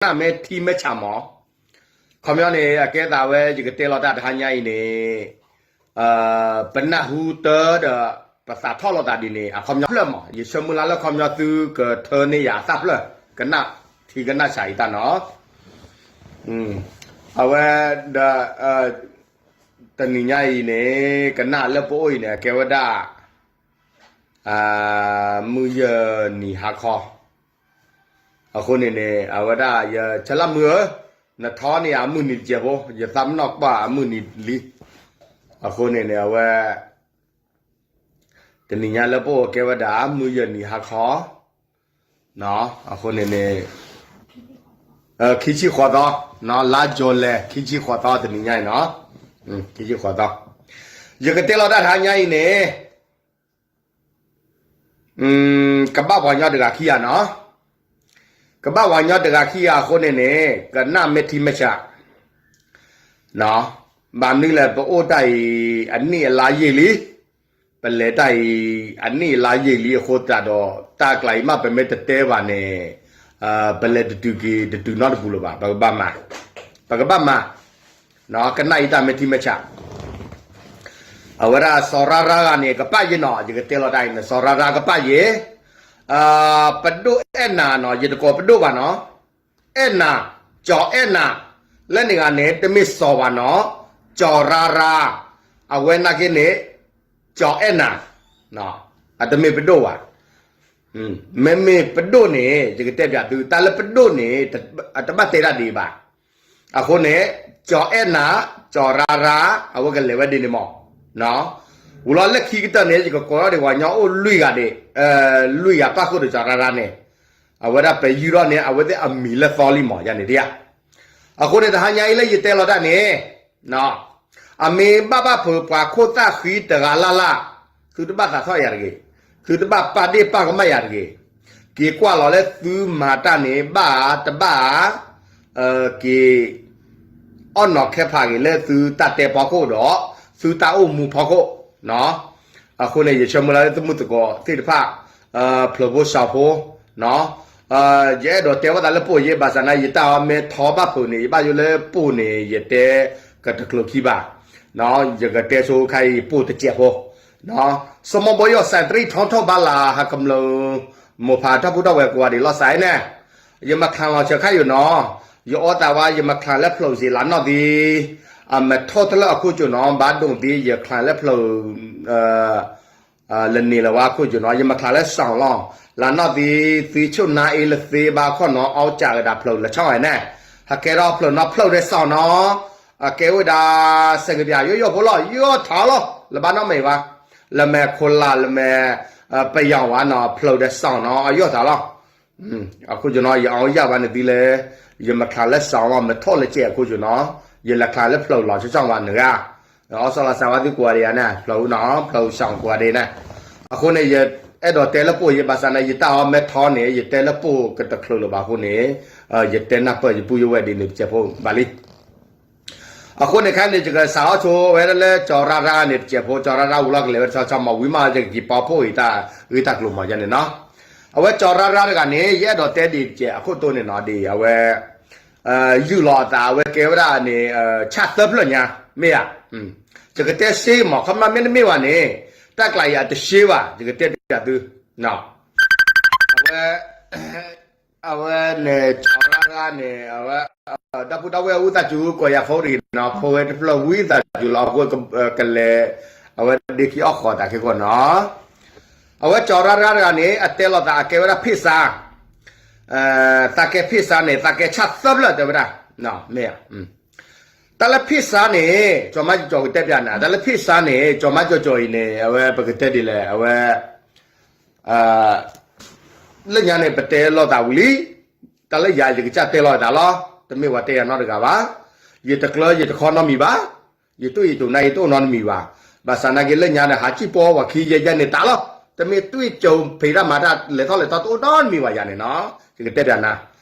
ကနၣ်မ့ၢ်ထံမ့ၢ်ဆးမး, ခီပညီန့ၣ် အကဲသးဝဲ ယကတဲလီၤတၢ်တဟါညါအံၤန့ၣ် ပနၢ်ဟူတၢ်ဒီး ပသးထီၣ်လိာ်သးဒ်န့ၣ် အခီပညီဖျၢၣ်မး, ယဆၢမုၢ်လၢ်လၢခီပညီသုကထၢန့ၢ်ယၤအသၣ်ဖျၢၣ် ကနၣ်ထံကနၣ်ဆးအံၤတၢ်နီၤ, အဝဲဒီး တနံၤညါအံၤန့ၣ် ကနၣ်လၢပအိၣ်အံၤန့ၣ် အကဲဝဲဒၣ် မုၢ်ယဲၢ်နံၤဟါခီ, အဃိန့ၣ်န့ၣ် အဝဲဒၣ်ယဆၢလၢမုၢ်ဧၢ, နထီန့ၢ်ယၤအမုၢ်နံၤတစဲးဖိ, ယသးပ့ၤနီၣ်ကွၢ်အမုၢ်နံၤလံ, အဃိန့ၣ်န့ၣ် အဝဲ တနံၤညါလၢပအိၣ်ကဲဝဲဒၣ် မုၢ်ယဲၢ်နံၤဟါခီ, အဃိန့ၣ်န့ၣ် ခံဆံဃိးသီ, လါယူၤလံ ခံဆံဃိးသီတနံၤညါအံၤနီၤ, ခံဆံဃိးသီ, ယကတဲလီၤတၢ်တဟါညါအံၤန့ၣ် ကဘၣ်ပှၤကညီတဂၤခံဂၤနီၤ, ကဘၣ်ပှၤကညီတဂၤခံဂၤအဃိန့ၣ်န့ၣ် ကနၣ်မ့ၢ်ထံမ့ၢ်ဆး ဘၣ်မနုၤလဲၣ် ပအိၣ်တၢ်အံၤ အနံၣ်အလါယံာ်လံ, ပလဲၤတၢ်အံၤ အနံၣ်အလါယံာ်လံအဃိသတးဒီး တၢ်ကျါအံၤမး ပမ့ၢ်တတဲဘၣ်န့ၣ် ပလဲၤတတုၤက့ၤတတုၤနီတပူၤလၢၤဘၣ်, ပကဘၣ်မၤ, ပကဘၣ်မၤ, ကနၣ်အံၤတၢ်မ့ၢ်ထံမ့ၢ်ဆး အဝဲဒၣ်စီၤရါရါဂၤန့ၣ် ကပာ်ယဲနီၤ, ယကတဲလီၤတၢ်အံၤန့ၣ် စီၤရါရါကပာ်ယဲ, ပဒိၣ်အဲၣ်နၤနီၤ, ယတကိးပဒိၣ်ဘၣ်နီၤ, အဲၣ်နၤ, ကၠီၤအဲၣ်နၤ, လၢန့ၣ်ဂၤန့ၣ် တမ့ၢ်စီၤဘၣ်နီၤ, ကၠီၤရါရါ, အဝဲနာ်က့န့ၣ် ကၠီၤအဲၣ်နၤ, အတမ့ၢ်ပဒိၣ်ဘၣ်, မ့မ့ၢ်ပဒိၣ်န့ၣ် ယကတဲပျးသု တၢ်လၢပဒိၣ်န့ၣ် အတဘၣ်တဲတၢ်ဒ်ဘၣ်, အဃိန့ၣ် ကၠီၤအဲၣ်နၤ, ကၠီၤရါရါ, အဝဲကလဲၤဝဲဒ်န့ၣ်မး, ဝူၤလီၤလၢခံကတၢၢ်န့ၣ် ယကကိးထီၣ်ဒံးပှၤကညီအိၣ်လွံၢ်ဂၤဒံး, လွံၢ်ဂၤပၣ်ဃုာ်ဒီးကၠီၤရါရါန့ၣ်, အဝဲဒၣ်ပယူၢ်ထီၣ်န့ၣ် အဝဲသ့ၣ်အမံၤလၢသီလံမး ယၤန့ၣ်တယၤ, အဃိန့ၣ် တဟါညါအံၤလၢယတဲလီၤတၢ်န့ၣ် အမ့ၢ်ဘၣ်ဘၣ်ဖုးပှၤခိၣ်သၣ်ဃံတဂၤလၢ်လၢ်, သုတဘၣ်သးထီၣ်ယၤတဂ့ၤ, သုတဘၣ်ပာ်ဒ့ၣ်ပာ်ကမၣ်ယၤတဂ့ၤ, က့ၤကွၢ်လီၤလၢသုမၤတၢ်န့ၣ် ဘၣ်ဧါတဘၣ်ဧါ, က့ၤ အီၣ်နီၤခဲဖးက့ၤလၢသုတၢ်တဲဖီခိၣ်ဒီး သုတၢ်အိၣ်မူဖီခိၣ်, အဃိန့ၣ် ယဆၢမုၢ်လၢ်လၢသုမုၢ်သကိးသ့ၣ်တဖၣ်, ဖျိးဖိစှီၤဖိ, ယအဲၣ်ဒိးတဲဝဲသးလၢပအိၣ်ယဲ ဘၣ်ဆၣ်နာ်က့ ယတၢ်အီၤမ့ၢ်ထီဘၣ်ဖုးန့ၣ် ယဘၣ်ယိၣ်လၢပအိၣ်န့ၣ် ယတဲကတချုးခံဘၣ်, ယကတဲဆိခါအံၤ ယပအိၣ်တစဲးဖိ, စီၤမီဘီယီၣ် စဲးတရံးထီထီၣ်ဘၣ်လၢ် ဟးကမျၢၢ်မိၢ်ဖးထီၣ်ဖိထီၣ်ဝဲၢ်ကိးဂၤဒဲးလီၤစဲးန့ၣ်, ယမၤချၢလီၤဆၢခါယိာ်နီၤ, ယအီသးဝဲ ယမၤချၢလၢဖျိးစ့လးနီၣ်သံ, အမဲာ်ထီၣ်တလၢအခိၣ်ကၠိနီၤ ဘၣ်ဒိၣ်သံ ယချၢလၢဖျိး လၢန့ၣ်လၢၤဝဲခိၣ်ကၠိနီၤ ယမၤချၢလၢစီၤလီၤ, လးနီၣ်သံ သံဆိၣ်နါအ့လၢသ့ဘၣ်ခီနီၤ အီၣ်ကးကဒါဖျိးလၢဆီဝဲန့ၣ်, ဟးကဲထီၣ်ဖျိးနီၤဖျိးဒီးစီၤနီၤ, အကဲဝဲဒၣ် စဲးကပျၢ်ယိယိဖိလီၤ ယိထီၣ်လီၤ လၢဘၣ်နီတမံၤဘၣ်, လၢမဲာ်ခိလး လၢမဲာ် ပယီၤဝဲနီၤ ဖျိးဒီးစီၤနီၤ အယိထီၣ်လီၤ အခိၣ်ကၠိနီၤ ယအီၣ်ယၢ်ဘၣ်န့ၣ်သံလၢ ယမၤချၢလၢစီၤလီၤ မ့ၢ်ထီၣ်လၢကဲအခိၣ်ကၠိနီၤ, ယလဲၤချၢလၢဖျိးလီၤဆီဆီဝဲန့ၣ်ဂ့ၤ, အီၣ်ဆီလီၤစးဝဲသ့ၣ်ကိးဂၤဒဲးယၤန့ၣ် ဖျိးနီၤ ဖျိးစီၤကိးဂၤဒဲးန့ၣ်, အဃိန့ၣ် ယအဲၣ်ဒိးတဲလၢပအိၣ်ယဲ ဘၣ်ဆၣ်န့ၣ် ယတၢ်အီၣ်မ့ၢ်ထီန့ၣ် ယတဲလၢပအိၣ်ကတချုးလၢၤဘၣ်အဃိန့ၣ်, ယတဲနၢ်ပၢၢ်ယပုၢ်ယဝဲၢ်ဒ်န့ၣ်တစဲးဖိဘၣ်လံ အဃိန့ၣ်ခဲအံၤန့ၣ် ယကစးထီၣ်ဆိဝဲဒၣ်လၢကၠီၤရါရါန့ၣ်တစဲးဖိ, ကၠီၤရါရါဝံၤလီၤကလဲၤဝဲတဆီဆီမး ဝံၤမး ယကက့ၤပီဖှိၣ်အံၤတၢ်ဂ့ၢ်တၢ်ကျိၤမးယဲန့ၣ်နီၤ, အဝဲကၠီၤရါရါတဂၤန့ၣ် ယအဲၣ်ဒိးတဲဒ်အံၤတစဲး အခိၣ်တိန့ၣ်နီၤ ဒ်အံၤ အဝဲ ယုၢ်လီၤအသး အဝဲကဲဝဲဒၣ်န့ၣ် ဆၣ်သၢဖျၢၣ်ညါ မ့ၢ်ဧါ, ယကတဲစ့မး ခီမ့ၢ်မ့တမ့ၢ်ဘၣ်န့ၣ် တၢ်ကျးအံၤအတစ့ဘၣ် ယကတဲပျးသု အဝဲ အဝဲန့ၣ် ကၠီၤရါရါန့ၣ် အဝဲ ဒီပုၢ်ဒီဝဲၢ်အူသးစူၤ ကိးယၤဖိတဂ့ၤနီၤ ဖိဝဲတဖျၢၣ်ဝံသးစူၤလီၤ အဃိကလဲၤ အဝဲဒ့ခံအီၣ်ဃီၤသးခဲကီၢ်နီၤ, အဝဲကၠီၤရါရါတဂၤန့ၣ် အတဲလီၤသးအကဲဝဲဒၣ်ဖ့ၣ်စါ, သးကဲဖ့ၣ်စါန့ၣ် သးကဲဆၣ်သၢဖျၢၣ်တဲဝဲဒၣ်, မ့ၢ် တၢ်လၢဖ့ၣ်စါန့ၣ် ကၠီၤမါကၠီၤကတဲပျးနၤ တၢ်လၢဖ့ၣ်စါန့ၣ် ကၠီၤမါကၠီၤကၠီၤအံၤန့ၣ် အဝဲပကတဲဒ်လဲၣ် အဝဲ လၢညါန့ၣ် ပတဲလိာ်သးဝံၤလံ, တၢ်လၢယၤယကစၢ်တဲလီၤသးလီၤ, တမ့ၢ်ပှၤတဲယၤနီတဂၤဘၣ်, ယတကျၢယတခီနီတမံၤဘၣ်, ယတူၢ်ယတူၢ်နါယတအိၣ်နီတမံၤဘၣ်, ဘၣ်ဆၣ်နာ်က့လၢညါန့ၣ် ဟးစံၣ်ပိာ်ဝဲခံယဲယဲန့ၣ်တၢ်လီၤ, တမ့ၢ်တူၢ်ကၠိဖံးတၢ်မၤတၢ်လဲၤထီၣ်လဲၤထီတအိၣ်နီတမံၤဘၣ်ယၤန့ၣ်နီၤ, ယကတဲပျးနၤ,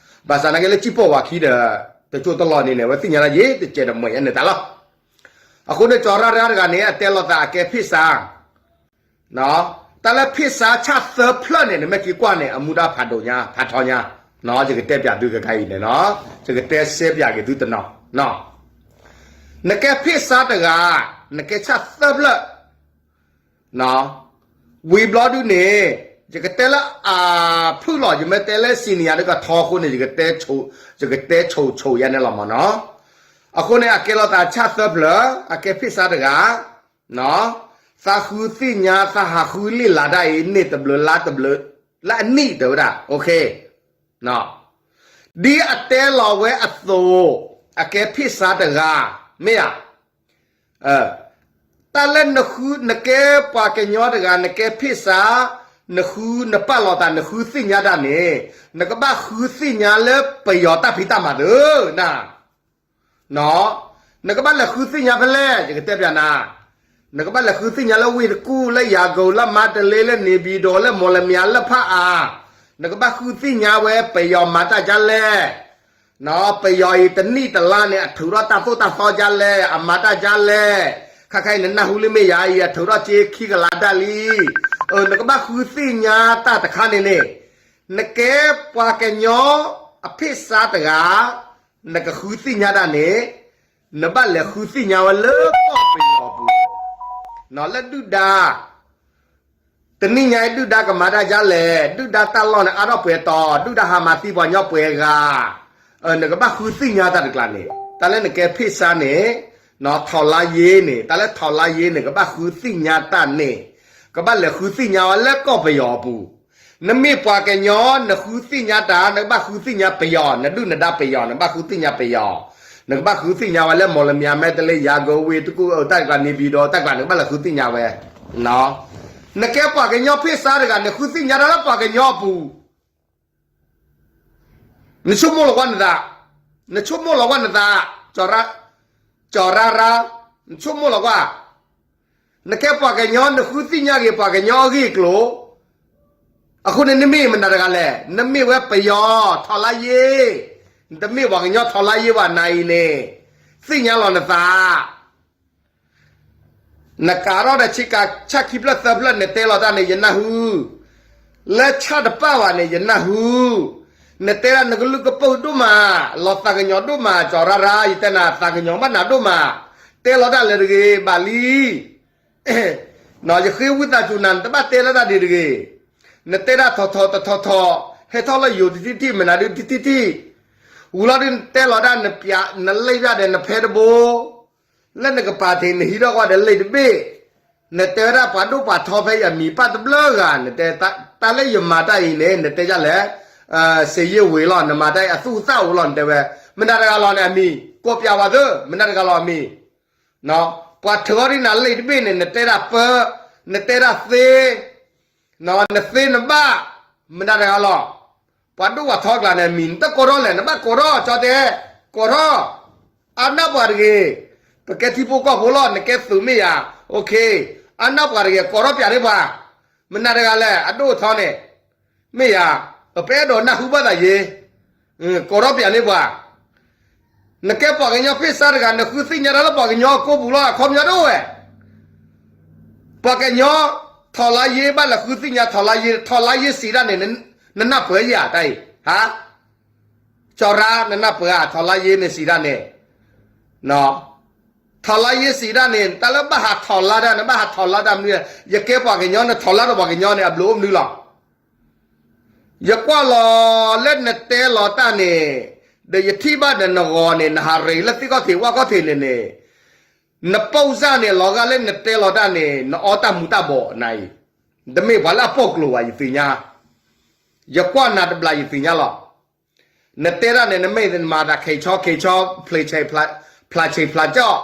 ဘၣ်ဆၣ်နာ်က့လၢစံၣ်ပိာ်ဝဲခံဒီး တကၠိတလီၢ်န့ၣ်န့ၣ် အဝဲသ့ၣ်ညါလၢယဲတကဲးတမှဲၤယဲန့ၣ်တၢ်လီၤ, အဃိန့ၣ်ကၠီၤရါရါတဂၤန့ၣ် အတဲလီၤသးအကဲဖ့ၣ်စါ တၢ်လၢဖ့ၣ်စါဆၣ်သၢဖျၢၣ်န့ၣ် နမ့ၢ်က့ၤကွၢ်န့ၣ် အမူဒါဖးဒိၣ်ညါ ဖးထီညါ, ယကတဲပျးသုခဲခါအံၤန့ၣ်, ယကတဲရှဲပျးက့ၤသုတနီၤ, နကဲဖ့ၣ်ဆါတဂၤ, နကဲဆၣ်သၢဖျၢၣ်, ဝံၤဘျီဒုန့ၣ်, ယကတဲလၢအဖုၣ်လီၤ, ယမ့ၢ်တဲလၢ senior ဒ်ကထီအဃိန့ၣ်, ယကတဲဆိဆိယဲန့ၣ်လီၤမးနီၤ. အဃိန့ၣ် အကဲလီၤသးဆၣ်သၢဖျၢၣ်, အကဲဖ့ၣ်ဆါတဂၤ, သးဃုသ့ၣ်ညါ သးဟးဃုလ့ၢ်လၤဒၣ်အံၤ န့ၢ်တဘျုးလါတဘျုးလါအနံၣ်တဲဝဲဒၣ်, ဒ်အတဲလီၤဝဲအသိး, အကဲဖ့ၣ်ဆါတဂၤ, မ့ၢ်ဧါ. တၢ်လၢနဃု, နကဲပှၤကညီတဂၤ, နကဲဖ့ၣ်ဆါ, နဃုနပာ်လီၤသး, နဃုသ့ၣ်ညါတၢ်န့ၣ်, နကဘၣ်ဃုသ့ၣ်ညါလၢပယီၤတၢ်ဖံးတၢ်မၤသ့နၤ. နကဘၣ်လဲၤဃုသ့ၣ်ညါဖဲလဲၣ်, ယကတဲပျးနၤ, နကဘၣ်လဲၤဃုသ့ၣ်ညါလၢဝ့ၢ်တကူၣ်, လၢယၤကိာ်, လၢမါတလ့, လၢန့ၤဘံၣ်ဒိၣ်, လၢမိၢ်လမၠါ, လၢဖးအါ, နကဘၣ်ဃုသ့ၣ်ညါဝဲ ပယီၤမၤတၢ်ဒ်လဲၣ်, ပယီၤအံၤတနံၣ်တလါန့ၣ် အထုးထီၣ်တၢ်သိၣ်တၢ်သီဒ်လဲၣ်, အမၤတၢ်ဒ်လဲၣ်, ခဲခါအံၤနနၢ်ဟူလံမ့ၢ်ယၤအံၤ အထုးထီၣ်က့ခံကလးဒၣ်လံ. နကဘၣ်ဃုသ့ၣ်ညါတၢ်တခါန့ၣ်န့ၣ်, နကဲပှၤကညီအဖ့ၣ်ဆါတဂၤ, နကဃုသ့ၣ်ညါတၢ်န့ၣ်, နဘၣ်လဲၤဃုသ့ၣ်ညါဝဲလၢကီၢ်ပယီၤပူၤ, လၢဒုၣ်ဒါ တနံၣ်ညါအံၤ ဒုၣ်ဒါကမၤတၢ်ဒ်လဲၣ်, ဒုၣ်ဒါတၢ်လီၢ်န့ၣ်အါထီၣ်ပှဲၤတီၤ, ဒုၣ်ဒါဟးမၤသံပှၤကညီပှဲၤဂၤ, နကဘၣ်ဃုသ့ၣ်ညါတၢ်တကျါန့ၣ်, တၢ်လၢနကဲဖ့ၣ်ဆါန့ၣ်, နီၢ် ထီၣ်လါယ့န့ၣ်, တၢ်လၢထီၣ်လါယ့န့ၣ် ကဘၣ်ဃုသ့ၣ်ညါတၢ်န့ၣ်, ကဘၣ်လဲၤဃုသ့ၣ်ညါဝဲလၢကီၢ်ပယီၤအပူၤ. နမ့ၢ်ပှၤကညီ နဃုသ့ၣ်ညါတၢ် နကဘၣ်ဃုသ့ၣ်ညါပယီၤ, နဒုၣ်နဒါပယီၤ နဘၣ်ဃုသ့ၣ်ညါပယီၤ, နကဘၣ်ဃုသ့ၣ်ညါဝဲလၢမိၢ်လမၠါ မဲတလ့ ယၤကိာ် ဝ့ၢ်တကူၣ် တၢ်ကျါ န့ၤပံၤဒီး တၢ်ကျါ နကဘၣ်လဲၤဃုသ့ၣ်ညါဝဲ. နကဲပှၤကညီဖ့ၣ်ဆါတဂၤ နဃုသ့ၣ်ညါတၢ်လၢပှၤကညီအပူၤ နဆိကမိၣ်လီၤကွၢ်နသး, နဆိကမိၣ်လီၤကွၢ်နသး, ကၠီၤရၢ်ရၢ, နဆိကမိၣ်လီၤကွၢ်, နကဲပှၤကညီ နဃုသ့ၣ်ညါက့ၤပှၤကညီအဂ့ၢ်အကျိၤ, အဃိန့ၣ် နမ့ၢ်မတၤတဂၤလဲၣ်, နမ့ၢ်ဝဲပယီၤ ထီၣ်လါယ့, နတမ့ၢ်ပှၤကညီထီၣ်လါယ့ဘၣ်နၤအံၤန့ၣ်, သ့ၣ်ညါလီၤနသး နကးထီၣ်ဒီးဆ့ကၤဆၣ်ခံဖျၢၣ်သၢဖျၢၣ် နတဲလီၤတၢ်န့ၣ် ယနၢ်ဟူ, လၢဆၣ်တပာ်ဘၣ်န့ၣ် ယနၢ်ဟူ, နတဲဒၣ်နကလုၢ်ကပုာ်ဒိၣ်မး, လီၤသးကညီၤဒိၣ်မး, ကၠီၤရၢ်ရၢ ယတဲနၤ သးကညီၤဘၣ်နၤဒိၣ်မး, တဲလီၤတၢ်လၢတဂ့ၤ ဘၣ်လံ ယဃ့ဝံသးစူၤနၤ နတဘၣ်တဲလၢတၢ်ဒ်တဂ့ၤ, နတဲဒၣ်ထီၣ်ထီၣ်တထီၣ်ထီၣ်, ဟဲထီၣ်လၢယိၤတထံၣ်ထံၣ် မနုၤဒုတထံၣ်ထံၣ်, ဝံၤလီၤဒုးနတဲလီၤဒၣ် နပျးနလံၣ်ဒၣ်ဒီးနဖဲတဘိ လၢနကပာ်ထံး နဟံးထီၣ်ကွၢ်ဒီးလံာ်တဘ့ၣ်, နတဲဝဲဒၣ်ပှၤဒိၣ်ပှၤထီဖဲယမံၤပၢ်တဘျုးဂၤ, နတဲတၢ်လၢယမၤတၢ်အံၤန့ၣ် နတဲဒ်လဲၣ်, စ့ယ့ၢ်ဝ့ၤလီၤ, နမၤတၢ်အံၤအသူၣ်အသၣ်အိၣ်လီၤ, နတဲဝဲ, မနုၤတဂၤလီၤန့ၣ်အမံၤ, ကိးပျးဝဲသ့ၣ် မနုၤတဂၤလီၤအမံၤ, ပှၤထုးအီၤဒ်နၤလံာ်တဘ့ၣ်န့ၣ် နတဲဒၣ်ပၢ, နတဲဒၣ်သ့ နသ့နဘၣ်, မနုၤတဂၤလီၤ, ပှၤဒိၣ်ပှၤထီကျါန့ၣ် မံၤနတကိးထီၣ်လဲၣ်, နဘၣ်ကိးထီၣ် ကၠီတဲ, ကိးထီၣ်, အါနၢ်ပှၤတဂ့ၤ, ပကဲထံဖိကီၢ်ဖိလီၤ, နကဲသုးမ့ၢ်ယၤ, အါနၢ်ပှၤတဂ့ၤ, ကိးထီၣ်ပျးန့ၢ်ပှၤ, မနုၤတဂၤလဲၣ်, အဒိၣ်အထီန့ၣ်, မ့ၢ်ယၤ, ပအဲၣ်ဒိးနၢ်ဟူဘၣ်သးယ့ ကိးထီၣ်ပျးန့ၢ်ပှၤ, နကဲပှၤကညီဖ့ၣ်ဆါတဂၤ နဃုသ့ၣ်ညါတၢ်လၢပှၤကညီအကိာ်ပူၤလီၤ, အခီပညီဒိၣ်ဝဲ, ပှၤကညီ ထီၣ်လါယ့ ဘၣ်လဲၤဃုသ့ၣ်ညါထီၣ်လါယ့, ထီၣ်လါယ့စံးဒၣ်န့ၣ်, နနၢ်ပၢၢ်ယၤတၢ်အံၤ, ဟါ, ကၠီၤရၢ် နနၢ်ပၢၢ်ဧါ ထီၣ်လါယ့န့ၣ်စံးဒၣ်န့ၣ်, ထီၣ်လါယ့စံးဒၣ်န့ၣ် တၢ်လၢဘၣ်ဟးထီၣ်လါတၢ် နဘၣ်ဟးထီၣ်လါတၢ်မနုၤလဲၣ်, ယကဲပှၤကညီ နထီၣ်လါဒီးပှၤကညီန့ၣ် အဘျုးအိၣ်မနုၤလီၤ. ယကွၢ်လီၤလၢနတဲလီၤတၢ်န့ၣ်, ဒီးယထံၣ်ဘၣ်ဒီးနဂီၤန့ၣ် နဟးရ့လၢသ့ၣ်ခီၣ်ထံးဝၣ်ခီၣ်ထံးန့ၣ်န့ၣ်, နပိာ်စၢ်န့ၣ် လီၤဂာ်လၢနတဲလီၤတၢ်န့ၣ် နအီတၢ်မူၤတၢ်ဘှီးနၤအံၤ, တမ့ၢ်ပှၤလၢအပိာ်ကျိၤဘၣ် ယသ့ၣ်ညါ, ယကွၢ်နၤတဘျီယသ့ၣ်ညါလီၤ. နတဲတၢ်န့ၣ် နမ့ၢ်မၤသးခဲဆီခဲဆီ ဖျဲးဆံးဖျးကၠီၣ်,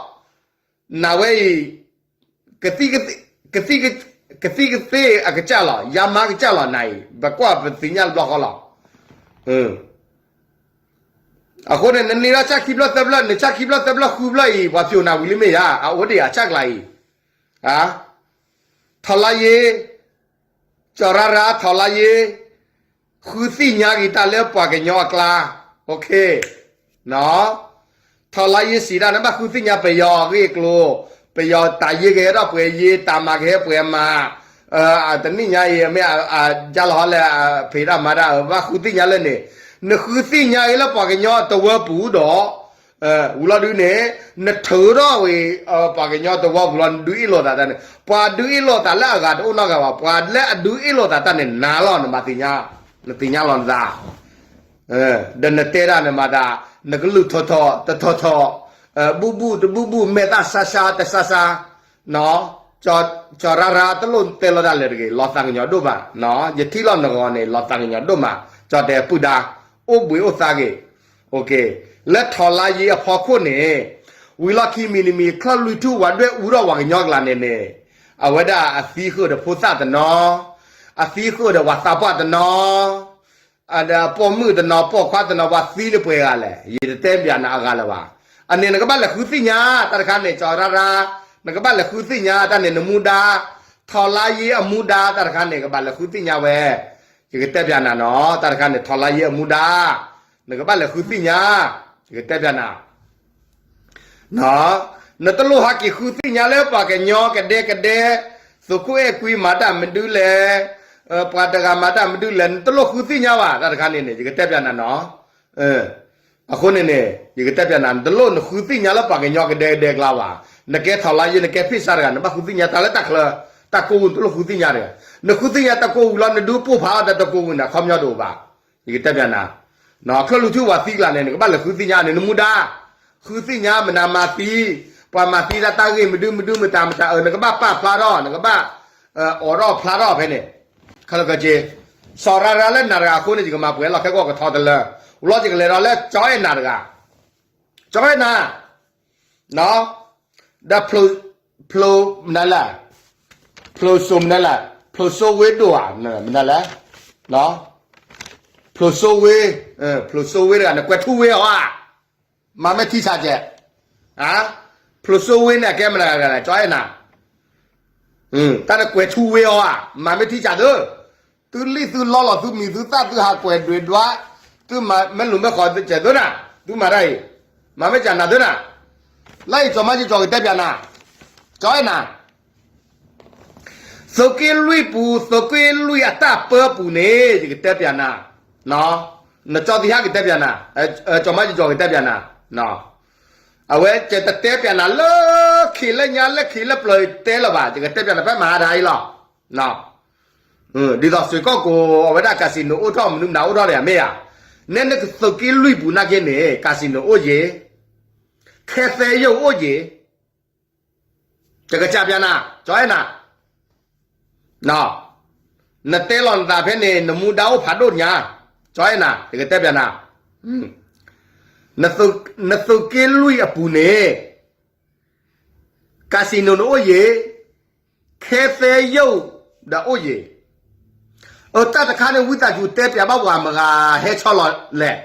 နဝဲအံၤ ကသံၣ်ကသ့ၣ်အကစၢ်လီၤ, ယါမါကစၢ်လီၤနၤအံၤ, ပကွၢ်ပသ့ၣ်ညါတဘျီဃီလီၤ. အဃိန့ၣ် နန့ၢ်ထီၣ်ဆၣ်ခံဖျၢၣ်သၢဖျၢၣ်, နဆၣ်ခံဖျၢၣ်သၢဖျၢၣ်ဃုဖျၢၣ်အံၤ ပှၤဖျိးနၤဝံၤလံမ့ၢ်ဧါ, အအိၣ်ဒံးဧါဆၣ်ကျါအံၤ, ထီၣ်လါယ့ ကၠီၤရၢ်ရၢ် ထီၣ်လါယ့, ဃုသ့ၣ်ညါက့ၤတၢ်လၢပှၤကညီအကျါ, ထီၣ်လါယ့စံးဒၣ်န့ၣ် ဘၣ်ဃုသ့ၣ်ညါပယီၤအဂ့ၢ်အကျိၤ, ပယီၤတၢ်ယ့ကဟဲထီၣ်ပှဲၤယ့, တၢ်မၤကဟဲပှဲၤမၤ, တနံၣ်ညါအံၤ မ့ၢ်အကၢ်လီၤဟီလဲၣ်, ဖံးတၢ်မၤတၢ်, ဘၣ်ဃုသ့ၣ်ညါလၢန့ၣ်, နဃုသ့ၣ်ညါအံၤလၢပှၤကညီတဝၢပူၤဒီး ဝံၤလီၤဒုန့ၣ် နထုးထီၣ်ဝံၤ ပှၤကညီတဝၢပူၤလီၤ နဒုးအ့ၣ်လိာ်သးတၢ်န့ၣ် ပှၤဒုးအ့ၣ်လိာ်သးလၢအဂၤတအိၣ်နီတဂၤဘၣ် ပှၤလၢအဒုးအ့ၣ်လိာ်သးတၢ်န့ၣ် နၤလီၤ နမၤသ့ၣ်ညါ နသ့ၣ်ညါလီၤနသး ဒီးနတဲဒၣ်နမၤသး နကလုၢ်ထီၣ်ထီၣ်တထီၣ်ထီၣ် ဘူၣ်ဘူၣ်တဘူၣ်ဘူၣ် မဲာ်သၣ်ဆါဆါတဆါဆါ ကၠီၤရၢ်ရၢ်တလိၣ်တဲလီၤဒၣ်လဲာ်တဂ့ၤ လီၤသးကညီၤဒိၣ်မး ယထံၣ်လီၤနဂီၤန့ၣ် လီၤသးကညီၤဒိၣ်မး ကၠီၤတဲပူၤဒါ အိၣ်ဘှံးအိၣ်သါဂ့ၤ လၢထီၣ်လါယ့အဖီခိၣ်န့ၣ် ဝံၤလီၢ်ခံမံၤတမံၤ ချၢၣ်လွံၢ်ထူၣ်ဝဲဒွဲၣ်အူထီၣ်ပှၤကညီကျါန့ၣ်န့ၣ် အဝဲဒၣ်အသံဃုာ်ဒီးဖိသၣ်တနီၤ အသံဃုာ်ဒီးပှၤသးပှၢ်တနီၤ ဒီးပိာ်မုၣ်တနီၤ ပိာ်ခွါတနီၤ ပှၤသံန့ၣ်ပှဲၤဂၤလဲၣ် ယတတဲပၠးနၤအဂၤလၢၤဘၣ်. အန့ၣ် နကဘၣ်လဲၤဃုသ့ၣ်ညါ တၢ်တခါန့ၣ် ကၠီၤရၢ်ရၢ် နကဘၣ်လဲၤဃုသ့ၣ်ညါ တၢ်န့ၣ် နမူဒါ ထီၣ်လါယ့အမူဒါ တၢ်တခါန့ၣ် ကဘၣ်လဲၤဃုသ့ၣ်ညါဝဲ ယကတဲပၠးနၤနီၤ တၢ်တခါန့ၣ် ထီၣ်လါယ့အမူဒါ နကဘၣ်လဲၤဃုသ့ၣ်ညါ ယကတဲပၠးနၤ နတလိၣ်ဟးက့ၤဃုသ့ၣ်ညါလၢပှၤကညီကဒဲကဒဲ သုးခိၣ်အဲၣ်ကွံမၤတၢ်မနုၤလဲၣ်, ပှၤတဂၤမၤတၢ်မနုၤလဲၣ် နတလိၣ်ဃုသ့ၣ်ညါဘၣ် တၢ်တခါန့ၣ်န့ၣ် ယကတဲပၠးနၤနီၤ. အဃိန့ၣ်န့ၣ် ယကတဲပၠးနၤ နတလိၣ်နဃုသ့ၣ်ညါလၢပှၤကညီကဒဲကဒဲကျါဘၣ်. နကဲထီၣ်လါယ့ နကဲဖ့ၣ်စါတဂၤ နဘၣ်ဃုသ့ၣ်ညါတၢ်လၢတၢ်ချၢ တၢ်ကိးဝူ နတလိၣ်ဃုသ့ၣ်ညါတဂၤ. နဃုသ့ၣ်ညါတၢ်ကိးဝူလီၤ နဒုးပိၢ်ဖးအီၣ်တၢ်တၢ်ကိးဝူန့ၣ် အခီပညီတအိၣ်ဘၣ်. ယကတဲပၠးနၤ ချၢၣ်လွံၢ်ထူၣ်ပှၤသံကျါန့ၣ် နကဘၣ်လဲၤဃုသ့ၣ်ညါန့ၣ် နမူဒါ ဃုသ့ၣ်ညါမနုၤမၤသံ, ပှၤမၤသံတၢ်တၢ်ဂ့ၢ်မနုၤမနုၤမတၤမတၤအၢ နကဘၣ်ပာ်ဖျါထီၣ် နကဘၣ် အိးထီၣ်ဖျါထီၣ်ဖဲန့ၣ် ခဲလၢာ်ခဲဆ့ စီၤရၤရၤလၢနၤတဂၤအဃိန့ၣ် ယကမၤပှဲၤလီၤခဲကိာ်ကထီတလၢ ဝံၤလီၤယကလဲၤဒီးလၢကၠီအဲၣ်နၤတဂၤ ကၠီအဲၣ်နၤ ဒီး ဖျိး မနုၤလဲၣ်, ဖျိးစိမနုၤလဲၣ်, ဖျိးစိဝ့ဒိၣ်ဧါ, မနုၤလဲၣ်, ဖျိးစိဝ့, ဖျိးစိဝ့တဂၤန့ၣ် ကွဲးထူဝ့အီၤဧါ, မၤမ့ၢ်ထံဆးကဲး, ဖျိးစိဝ့န့ၣ် အကဲမနုၤလဲၣ်, ကၠီအဲၣ်နၤ, တၢ်နကွဲးထူဝ့အီၤဧါ, မၤမ့ၢ်ထံဆးသု သုလံၣ်သုလီလီၤ သုမံၤသုသၣ်သုဟးကွဲးဒွဲးဒွး, သုမၤမ့ၢ်လူၤမ့ၢ်ဃီသုစဲးသုနၤ, သုမၤတၢ်အံၤ, မၤမ့ၢ်စးနၤသုနၤ, လၢအံၤကၠီမါကၠီကတဲပၠးနၤ, ကၠီအဲၣ်နၤ, သုးက့လွံၢ်ပူၤ သုးက့လွံၢ်အတၢ်ပၢပူၤန့ၣ် ယကတဲပၠးနၤ, နကၠီသံဟးကတဲပၠးနၤ, ကၠီမါကၠီကတဲပၠးနၤ, အဝဲကတဲပၠးနၤလၢခံလၢညါလၢခံလၢပျၢၤတဲလၢၤဘၣ် ယကတဲပၠးနၤဖဲမဟါဒၣ်အံၤလီၤ. ဒ်သိးစ့ၢ်ကီးကိးအဝဲဒၣ် casino အိၣ်ထီၣ်မနုၤမတၤအိၣ်ထီၣ်ဒီးမ့ၢ်ဧါ, နဲနကသုးက့လွံၢ်ပူၤနာ်က့န့ၣ် casino အိၣ်ယ့ၤ, ခဲသဲယိာ်အိၣ်ယ့ၤ ယကစၢ်ပၠးနၤ, ကၠီအဲၣ်နၤ, နတဲလီၤနသးဖဲန့ၣ် နမူဒါအိၣ်ဖးဒိၣ်ညါ, ကၠီအဲၣ်နၤ ယကတဲပၠးနၤ, နသုးက့လွံၢ်အပူၤန့ၣ် casino နအိၣ်ယ့ၤ, ခဲသဲယိာ်ဒီးအိၣ်ယ့ၤ, အတၢ်တခါန့ၣ် ဝံသးစူၤတဲပၠးဘၣ်ပှၤမတၤဟဲဆီလီၤလဲၣ်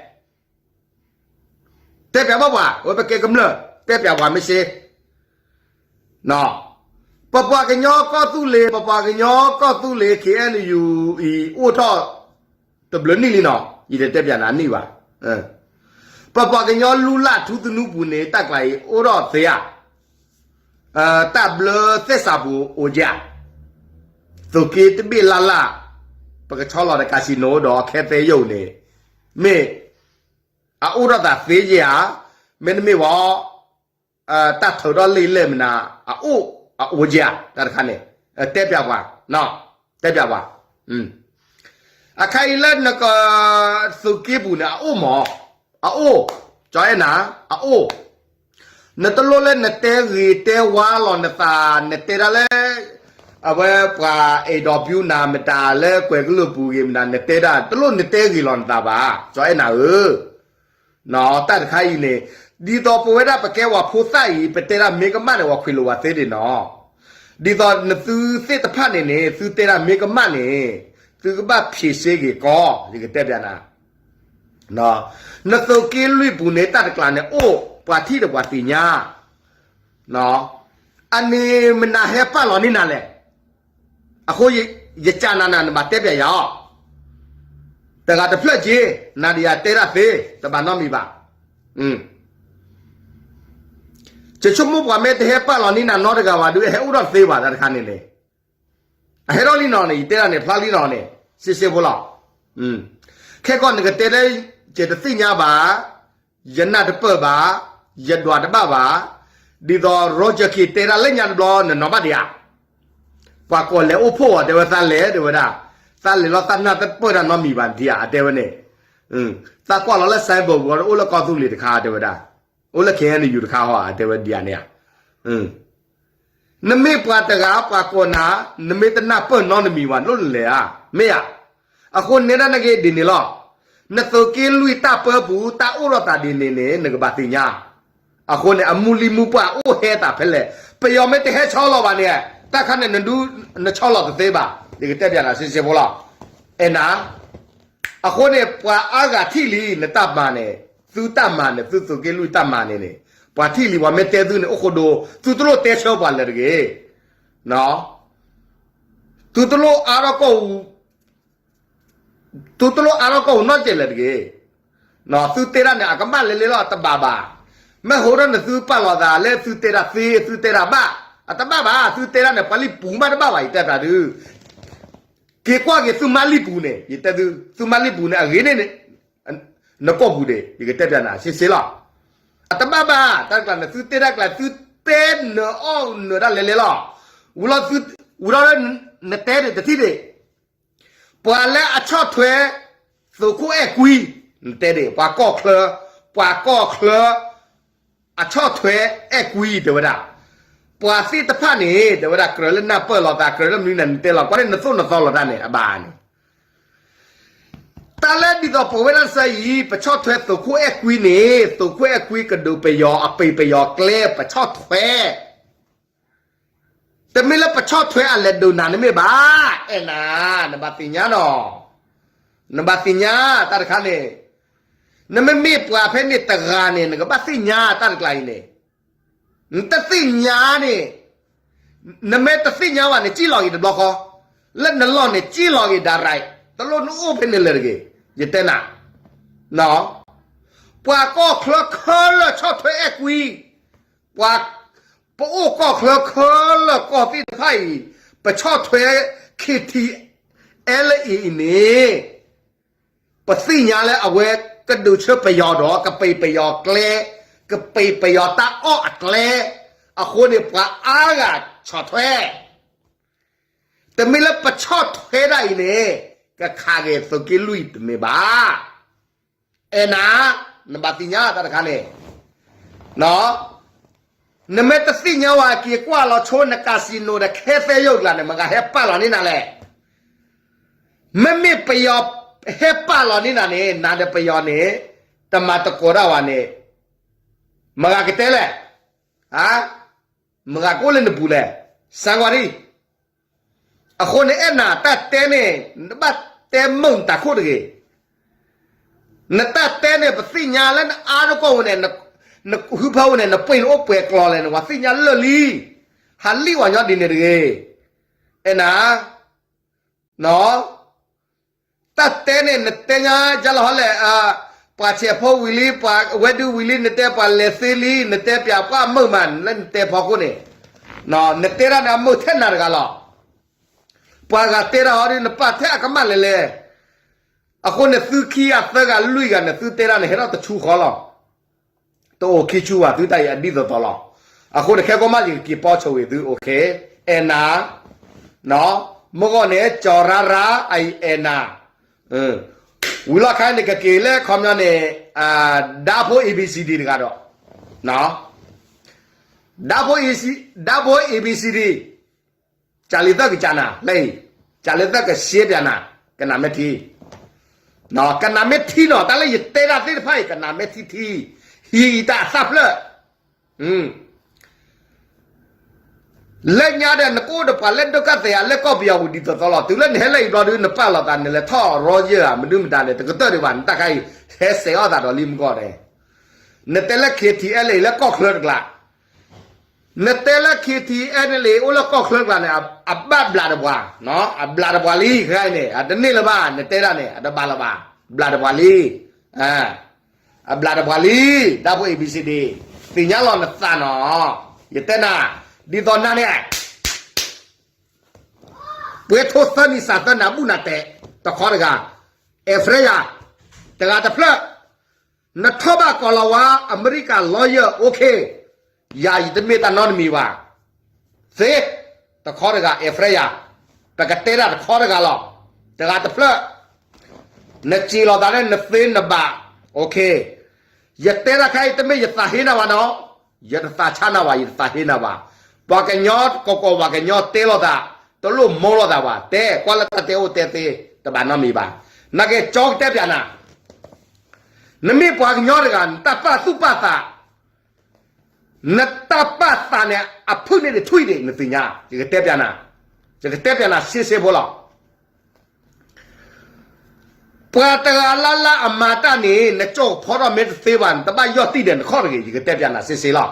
တဲပၠးဘၣ်ပှၤ အဝဲပကဲကမျၢၢ် တဲပၠးပှၤမ့ၢ်စ့, ပပှၤကညီကီၢ်သူလ့ၤ ပပှၤကညီကီၢ်သူလ့ၤ KNU အံၤ အိၣ်ထီၣ်တဘျုးနံၣ်လံနီၤ ယတတဲပၠးနၤနံၣ်ဘၣ်, ပပှၤကညီလူလၢ်ထူသနူပူၤန့ၣ် တၢ်ကျးအံၤအိၣ်ထီၣ်သ့ဧါ, တၢ်ဘျၢသဲစးပူၤအိၣ်ကဲဧါ, သုးက့တဘ့ၣ်လၢ်လၢ် ပကဆီလီၤဒီး casino ဒီးခဲသဲယိာ်န့ၣ် မ့ၢ် အအိၣ်ထီၣ်သးသ့ယဲဧါ, မ့တမ့ၢ်ဝဲ တၢ်ထုးထီၣ်လံာ်လဲၢ်မနုၤ အအိၣ်အအိၣ်ကဲဧါ, တၢ်တခါန့ၣ် တဲပၠးပှၤ, တဲပၠးပှၤ, အခါအံၤလၢနက သုးက့ပူၤန့ၣ် အအိၣ်မး, အအိၣ်, ကၠီအဲၣ်နၤ, အအိၣ် နတလိၣ်လၢနတဲဂ့ၤတဲဝါလီၤနသး နတဲဒၣ်လၢ အဝဲပှၤအဲၣ်ဒိးပျူနၤမတၤလၢကွဲၤကလုာ်ပူၤဂ့ၤမတၤ နတဲဒၣ် တလိၣ်နတဲဂ့ၤလီၤနသးဘၣ် ကၠီအဲၣ်နၤဧၢ, တၢ်တခါအံၤန့ၣ် ဒ်သိးပဝဲဒၣ်ပကဲပှၤဖိသၣ်အံၤ ပတဲဒၣ်မ့ၢ်ကမၣ်န့ၣ် ပှၤခွံာ်လိာ်ဝဲသ့ဒံးနီၤ, ဒ်သိးနသုသ့ၣ်တဖၣ်န့ၣ်န့ၣ် သုတဲဒၣ်မ့ၢ်ကမၣ်န့ၣ် သုကဘၣ်ဖံးစ့ဂ့ၤကီး ယကတဲပၠးနၤ နသုးက့လွံၢ်ပူၤန့ၣ် တၢ်တကျးန့ၣ်အိၣ် ပှၤထံၣ်ဒီးပှၤသ့ၣ်ညါ, အန့ၣ်မနုၤဟဲပာ်လီၤန့ၢ်နၤလဲၣ်, အဃိယကးနၤနၤ နဘၣ်တဲပၠးယၤအီၤ, တဂၤတဖျၢၣ်က့ၤ နၤဒီးယၤတဲဒၣ်သ့ တဘၣ်နီတမံၤဘၣ်. ယဆိကမိၣ်ပှၤမ့ၢ်တဟဲပာ်လီၤန့ၢ်နၤနီတဂၤဘၣ်ဒုး ဟဲအိၣ်ထီၣ်တသ့ဘၣ် တၢ်တခါန့ၣ်န့ၣ် အဟဲထီၣ်လံနီၤန့ၣ် ယတဲဒၣ်န့ၣ် ဖျါလံနီၤန့ၣ် စ့စ့ဖိလီၤ. ခဲကီးနကတဲလၢ ယတသ့ၣ်ညါဘၣ်, ယနၢ်တပၢၢ်ဘၣ်, ယဒွးတဘၣ်ဘၣ်, ဒ်သိး Roger Khin တဲဒၣ်လၢညါတဘျီ နနီၢ်ဘၣ်ဒံးဧါ, ပှၤကိးလဲၤအိၣ်ဖှိၣ်အီၤ တဲဝဲသးလဲၤ တဲဝဲဒၣ်, သးလဲၤလီၤသးနၢ်တပၢၢ်တၢ်နီတမံၤဘၣ်ဒံးဧါ အတဲဝဲန့ၣ်, သးကွၢ်လီၤလၢ signboard ပူၤ အိၣ်လၢကီၢ်သူလ့ၤတခါ တဲဝဲဒၣ်, အိၣ်လၢ K N U တခါဟီ အတဲဝဲဒံးဧါန့ၣ်ဧါ နမ့ၢ်ပှၤတဂၤပှၤကိးနၤ, နမ့ၢ်တနၢ်ပၢၢ်နီတမံၤဘၣ် လိၣ်နလဲၤဧါ, မ့ၢ်ဧါ. အဃိန့ၣ်ဒၣ်နက့ဒ်န့ၣ်လီၤ. နသုးက့လွံၢ်တၢ်ပၢပူၤ တၢ်အိၣ်ထီၣ်သးဒ်န့ၣ်န့ၣ် နကဘၣ်သ့ၣ်ညါ. အဃိန့ၣ် အမူလံမူပှၢ်အိၣ်ဟဲသးဖဲလဲၣ်, ပယီၤမ့ၢ်တဟဲဆီလီၤဘၣ်န့ၣ်, တၢ်ခါန့ၣ်နဒု နဆီလီၤတသ့ဘၣ်, ယကတဲပျးနၤစ့စ့ဖိလီၤ. အဲၣ်နၤ အဃိန့ၣ် ပှၤအါဂၤထံၣ်လံ နတၢ်မၤန့ၣ်, သုတၢ်မၤန့ၣ်, သုသုးက့လွံၢ်တၢ်မၤန့ၣ်န့ၣ်, ပှၤထံၣ်လံ ပှၤမ့ၢ်တဲသုန့ၣ် အိၣ်ဃိဒိ, သုတလိၣ်တဲဆၢပှၤလၢၤတဂ့ၤ. သုတလိၣ်အါထီၣ်ကီၢ်ပူၤ, သုတလိၣ်အါထီၣ်ကီၢ်ပူၤနီတစဲးလၢၤတဂ့ၤ. သုတဲဒၣ်န့ၣ် အကမၣ်လဲၤလဲၤလီၤ အတဘၣ်ဘၣ်. မ့ၢ်ဟိထီၣ်န့ၣ် သုပာ်လီၤသးလၢသုတဲဒၣ်သ့, သုတဲဒၣ်ဘၣ်, အတဘၣ်ဘၣ်. သုတဲဒၣ်န့ၣ် ပှၤလံၢ်ပူၤမးတဘၣ်ဘၣ် ယတဲသးဒုး က့ၤကွၢ်က့ၤသုမါလံၢ်ပူၤန့ၣ်, ယတဲသု, သုမါလံၢ်ပူၤန့ၣ် အဂ့ၤန့ၢ်န့ၣ်, နကိာ်ပူၤဒံး, ယကတဲပျးနၤ စ့စ့လီၤ. အတဘၣ်ဘၣ်, တၢ်တကျါန့ၣ် သုတဲတၢ်ကျါ သုတဲနၢၤအီၣ်နၢၤတၢ်လဲၤလဲၤလီၤ. ဝံၤလီၤ, ဝံၤလီၤလၢနတဲဒံးတထံၣ်ဒံး, ပှၤလၢအဆီၣ်ထွဲ သုးခိၣ်အဲၣ်ကွံ, နတဲဒံး ပှၤကီၢ်ချၢ, ပှၤကီၢ်ချၢ အဆီၣ်ထွဲအဲၣ်ကွံ တဲဝဲဒၣ်, ပှၤသ့ၣ်တဖၣ်န့ၣ် တဲဝဲဒၣ် ကြၢးလၢနၢ်ပၢၢ်လိာ်သး ကြၢးလၢမနုၤန့ၣ် နတဲလီၤ ကွၢ်န့ၣ် နသိၣ်နသီလိာ်တၢ်န့ၣ် အဘၣ်န့ၣ် တၢ်လၢဒ်သိးပဝဲဒၣ်တစၢအံၤ ပဆီၣ်ထွဲသုးခိၣ်အဲၣ်ကွံန့ၣ် သုးခိၣ်အဲၣ်ကွံကဒုးပယီၤ အပံၤပယီၤကျဲ ပဆီၣ်ထွဲ တမ့ၢ်လၢပဆီၣ်ထွဲအလဲၤဒုးနၤန့ၣ်မ့ၢ်ဘၣ်, အဲၣ်နၤ, နဘၣ်သ့ၣ်ညါနီၤ, နဘၣ်သ့ၣ်ညါတၢ်တခါန့ၣ်, နမ့မ့ၢ်ပှၤဖဲန့ၣ်တဂၤန့ၣ် နကဘၣ်သ့ၣ်ညါတၢ်တကျါအံၤန့ၣ်, နတသ့ၣ်ညါန့ၣ်, နမ့ၢ်တသ့ၣ်ညါဘၣ်န့ၣ် စံၣ်လီၤဂ့ၤတဘျီဃီ, လၢနလီၢ်န့ၣ် စံၣ်လီၤဂ့ၤဒၣ်ရဲၣ်, တလိၣ်နအိၣ်ဖဲန့ၣ်လၢၤတဂ့ၤ, ယတဲနၤ ပှၤကီၢ်ချၢခဲလၢာ်ဆီၣ်ထွဲအဲၣ်ကွံ, ပှၤ, ပအိၣ်ကီၢ်ချၢခဲလၢာ်ကီၢ်သ့ၣ်တဖၣ်အံၤ, ပဆီၣ်ထွဲ K T L A အံၤန့ၣ်, ပသ့ၣ်ညါလၢအဝဲကဒုးဆၢပယီၤဒီး ကပံၤပယီၤကျဲ, ကပံၤပယီၤတၢ်အီၣ်အကျဲ, အဃိန့ၣ်ပှၤအါဂၤဆီၣ်ထွဲ တမ့ၢ်လၢပဆီၣ်ထွဲဒၣ်အံၤန့ၣ်, ကခးဂ့ၤသုးက့လွံၢ်တမ့ၢ်ဘၣ်. အဲၣ်နၤ, နဘၣ်သ့ၣ်ညါတၢ်တခါန့ၣ်, နမ့ၢ်တသ့ၣ်ညါဝဲက့ၤကွၢ်လီၤဆိနcasinoဒီးခဲသဲယိၣ်ကျါန့ၣ် မတၤဟဲပာ်လီၤန့ၢ်နၤလဲၣ်. မ့မ့ၢ်ပယီၤဟဲပာ်လီၤန့ၢ်နၤန့ၣ် နၤဒီးပယီၤန့ၣ်, တမၤသကိးဒၣ်ဝဲန့ၣ်, မတၤကတဲလဲၣ်, မတၤကအိၣ်လၢနပူၤလဲၣ်, စၢ်ကွၢ်ဒံး အဃိန့ၣ်အဲၣ်နၤတၢ်တဲန့ၣ် နဘၣ်တဲမုာ်နတၢ်ခိၣ်တဂ့ၤ. နတၢ်တဲန့ၣ် ပသ့ၣ်ညါလၢနအါတကီၢ်ဝဲန့ၣ်, နဟုဖၢဝဲန့ၣ် နပှ့ၤနအိၣ်ပှဲၤကျီၤလဲၣ်န့ၣ် ပှၤသ့ၣ်ညါလၢာ်လံ. ဟးလံၣ်ဝဲညီဒ်န့ၣ်တဂ့ၤ. အဲၣ်နၤ တၢ်တဲန့ၣ် နတဲညါယါလီၤဟီလဲၣ်, ပှၤဆဲးဖိဝံၤလံ, ပှၤဝဲဒုးဝံၤလံ, နတဲပှၤလဲၤသ့လံ, နတဲပျးပှၢ်မုာ်မး လၢနတဲဖီခိၣ်န့ၣ်, နတဲဒၣ်န့ၣ်အမုာ်ထဲနၤတဂၤလီၤ. ပှၤဂၤတဲဒၣ်ဟီဒ် နပာ်ထဲအကမၣ်လဲၤလဲၤ. အဃိန့ၣ်သုခံဂၤသၢဂၤလွံၢ်ဂၤန့ၣ် သုတဲဒၣ်န့ၣ် ဟဲထီၣ်တဆူဃီလီၤ. တအိၣ်ခံဆူဘၣ် သုတၢ်အံၤအဒ်သိးသိးလီၤ. အဃိန့ၣ် ခဲကိးမး ယကက့ၤပီဆိဝံၤသု အဲၣ်နၤ, မုၢ်ဂီၢ်န့ၣ် ကၠီၤရါရါ အအံၤအဲၣ်နၤ, ဝံၤလီၢ်ခါန့ၣ် ကက့ၤလၢခီပညီန့ၣ်, ဒၢဖိ A B C D တဂၤဒီး, ဒၢဖိ A, ဒၢဖိ A B C D, ကၢ်လံၤသၢကစၢ်နၤ လၢအံၤ, ကၢ်လံၤသၢကစ့ပျးနၤ, ကနၣ်မ့ၢ်ထံ ကနၣ်မ့ၢ်ထံနီၤ, တၢ်လၢယတဲဒၣ်သ့ၣ်တဖၣ်အံၤ ကနၣ်မ့ၢ်ထံထံ, ဟံးအံၤတၢ်အသၣ်ဖျၢၣ်, လၢညါဒီး နကအိၣ်ဒီးပှၤလၢဒုက္ခသည်ဧါ လၢကီၢ်ပယီၤပူၤဒ်သိးသိးလီၤ. တုၤလၢနဟဲလၢအံၤဘျီဒုး နပာ်လီၤသးန့ၣ် လဲၤထီၣ်ရီယၢၢ်ဧါ မနုၤမတၤန့ၣ် တကတၢၢ်ဒံးဘၣ် နတၢ်ခါအံၤ ဟဲစဲးအီၣ်သးဒီးလံမုၢ်ဂီၢ်န့ၣ်, နတဲလၢ K T L A လၢကီၢ်ချၢတကျါ နတဲလၢ K T L A အိၣ်လၢကီၢ်ချၢတကျါန့ၣ် အဘၣ်ဘျးတပှၤ, အဘျးတပှၤလံ ခဲအံၤန့ၣ် အတန့ၢ်လၢၤဘၣ် နတဲဒၣ်န့ၣ် အတဘၣ်လၢၤဘၣ်, ဘျးတပှၤလံ, အဘျးတပှၤလံ, ဒၢဖိ A B C D, သ့ၣ်ညါလီၤနသးနီၤ, ယတဲနၤ, ဒ်သိးနၤန့ၣ် ပှ့ၤထိသၢနံၣ်စးသၢနၤဘူၣ်နၤတဲာ်, တခီတဂၤ, အဲၣ်ဖရဲယၤ, တဂၤတဖျၢၣ် နထီၣ်ဘၣ်ကီၤလၤဝါ အမဲရကၤ lawyer, okay, ယၤယတမ့ၢ်တၢ်နီတမံၤဘၣ်. သ့, တခီတဂၤ အဲၣ်ဖရဲယၤ, ပကတဲတၢ်တခီတဂၤလီၤ. တဂၤတဖျၢၣ်, နစံးလီၤသးလၢနသ့နဘၣ်, okay, ယတဲတၢ်ခဲအံၤ တမ့ၢ်ယသးဟ့နၤဘၣ်နီၤ, ယတသးဆါနၤဘၣ်, ယတသးဟ့နၤဘၣ်. ပှၤကညီကကိးပှၤကညီတဲလိာ်သး, တလိၣ်မိၢ်လိာ်သးဘၣ်, တဲကွၢ်လၢတၢ်တဲအိၣ်တဲသ့ တဘၣ်နီတမံၤဘၣ်. နာ်က့ ကၠီကတဲပၠးနၤ, နမ့ၢ်ပှၤကညီတဂၤ နတၢ်ပာ်သူၣ်ပာ်သး, နတၢ်ပာ်သးန့ၣ် အဖုၣ်န့ၢ်တထွံၣ်ဒံး နသ့ၣ်ညါ, ယကတဲပၠးနၤ, ယကတဲပၠးနၤ ရှဲရှဲဖိလီၤ. ပှၤတဂၤလၢ်လၢ်အမၤတၢ်န့ၣ် နကၠီၣ်ဖီထီၣ်မ့ၢ်တသ့ဘၣ် နတဘၣ်ယီၢ်တံၢ်ဒီးနခီၣ်တဂ့ၤ, ယကတဲပၠးနၤ ရှဲရှဲလီ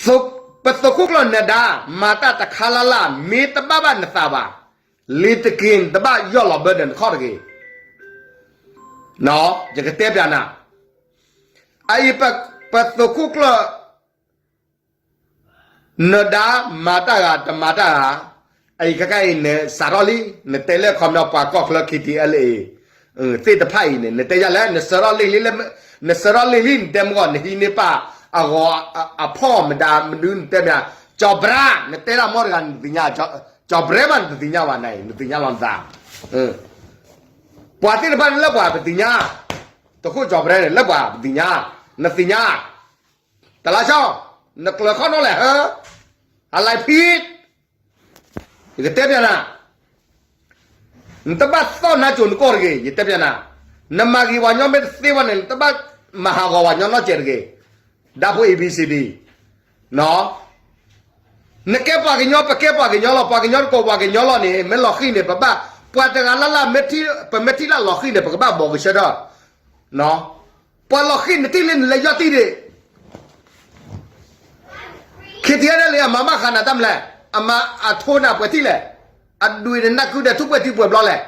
ၤ. ပသုးခိၣ်ကျၢၢ်နဒါ မၤတၢ်တခါလၢ်လၢ် မ့ၢ်တဘၣ်ဘၣ်နသးဘၣ်, လ့ၤတက့ၤ နတဘၣ်ယီၢ်လီၤဘၢဒီးနခီၣ်တဂ့ၤ. ယကတဲပၠးနၤ, အအံၤ ပသုးခိၣ်ကျၢၢ် နဒါမၤတၢ်ဂၤ တမၤတၢ်ဂၤ, အအံၤခဲခါအံၤ နစးထီၣ်လံ, နတဲလၢခီပညီ ပှၤကီၢ်ချၢ KTLA သ့ၣ်တဖၣ်အံၤန့ၣ် နတဲယၤလဲၣ်, နစးထီၣ်လံလံ, နစးထီၣ်လံလံ နတဲမ့ၢ်ဂီၢ် နဟံးန့ၢ်ပာ်အဂီၤအဖီၣ်မတၤမနုၤ နတဲမ့ၢ်ဧါ, ကၠီၤဘြါ, နတဲတၢ်မီတဂၤ နသ့ၣ်ညါ, ကၠီၤဘြဲမး နတသ့ၣ်ညါဘၣ်နၤအံၤ နသ့ၣ်ညါလီၤနသး. ပှၤသ့ၣ်တဖၣ်န့ၣ်လၢပှၤ ပသ့ၣ်ညါ, သုးခိၣ်ကၠီၤဘြဲန့ၣ် လၢပှၤပသ့ၣ်ညါ, နသ့ၣ်ညါ, တလါဆီ, နကျၢၤခီၣ်နီၣ်လဲၣ်ဟၢ, အလၢဖံး ယကတဲပၠးနၤ, နတဘၣ်သီၣ်နါစိၤနကီၢ်တဂ့ၤ, ယတဲပၠးနၤ, နမၤဂ့ၤပှၤကညီမ့ၢ်တသ့ဘၣ်န့ၣ် နတဘၣ်မၤဟးဂီၤပှၤကညီနီတစဲးတဂ့ၤ, ဒၣ်ဖိ A B C D, နကဲပှၤကညီ ပကဲပှၤကညီလီၤ, ပှၤကညီတကိးပှၤကညီလီၤန့ၣ် မ့ၢ်လီၤဃံၤန့ၣ် ပဘၣ်, ပှၤတဂၤလၢ်လၢ် ပမ့ၢ်ထံၣ်လၢလီၤဃံၤန့ၣ် ပကဘၣ်ဘီကဆၢထၢၣ်, ပှၤလီၤဃံၤနထံၣ်လၢနလဲၤယီၢ်တံၢ်ဒံး ခံထံၣ်ဒ်လဲၣ် အမၤဘၣ်ဃးနၤတၢ်မနုၤလဲၣ်, အမၤအထိနၤပှဲၤထံၣ်လဲၣ်, အဒုးနနၢ်ကုဒီးထူၣ်ပှဲၤထံပှဲၤဘျီလဲၣ်,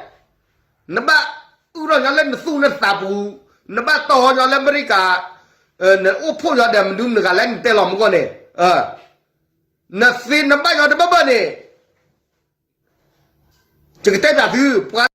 နဘၣ်အုၣ်ထီၣ်ညီလၢနသူၣ်နသးပူၤ, နဘၣ်တီၢ်ညီလၢအမဲရကၤ, နအိၣ်ဖှိၣ်ညီဒီးမနုၤနဂၤလဲၣ်နတဲလီၤမူကီၢ်န့ၣ်, နသ့နဘၣ်ညီတဘၢဘၢန့ၣ်, ယကတဲပၠးသု, ပှၤ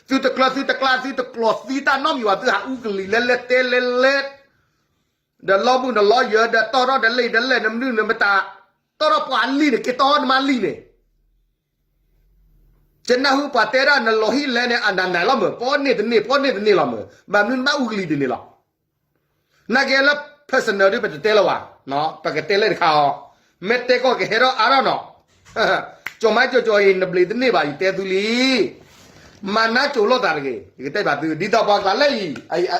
သုတကျၢၤသုတကျါ သုတကျီၢ်သံတၢ်နီတမံၤဘၣ် သုဟးအူကလံၤလဲၤလဲၤတဲလဲၤလဲၤ ဒီးလီမုၢ်နလီယၢၤ ဒီးတီၢ်ထီၣ်ဒီးလံာ်ဒီးလဲၣ် နမနုၤနမတၤ တီၢ်ထီၣ်ပှၤလံာ်န့ၣ် က့ၤတီၢ်နမါလံာ်န့ၣ် ယနၢ်ဟူပှၤတဲဒၣ်နလီၤဟံၣ်လဲၣ်န့ၣ် အနၤနၤလီၤမၢ် ပီန့ၢ်တန့ၢ် ပီန့ၢ်တန့ၢ်လီၤမၢ် ဘၣ်မနုၤနဘၣ်အူကလံၤဒ်န့ၣ်လီၤ. နာ်က့လၢ personal ဒ်ပတတဲလၢၤဘၣ်, ပကတဲလၢတခါအီၤ, မ့ၢ်တဲကီၢ်ကဟဲထီၣ်အါထီၣ်နီၤ, ကၠီၤမါကၠီၤကၠီၤအံၤ နဘျံးတန့ၢ်ဘၣ် ယတဲသုလံ, မၤနါကၠိၤလိာ်သးတဂ့ၤ, ယကတဲဘၣ်သု ဒ်သိးပှၤကျါလၢအံၤ,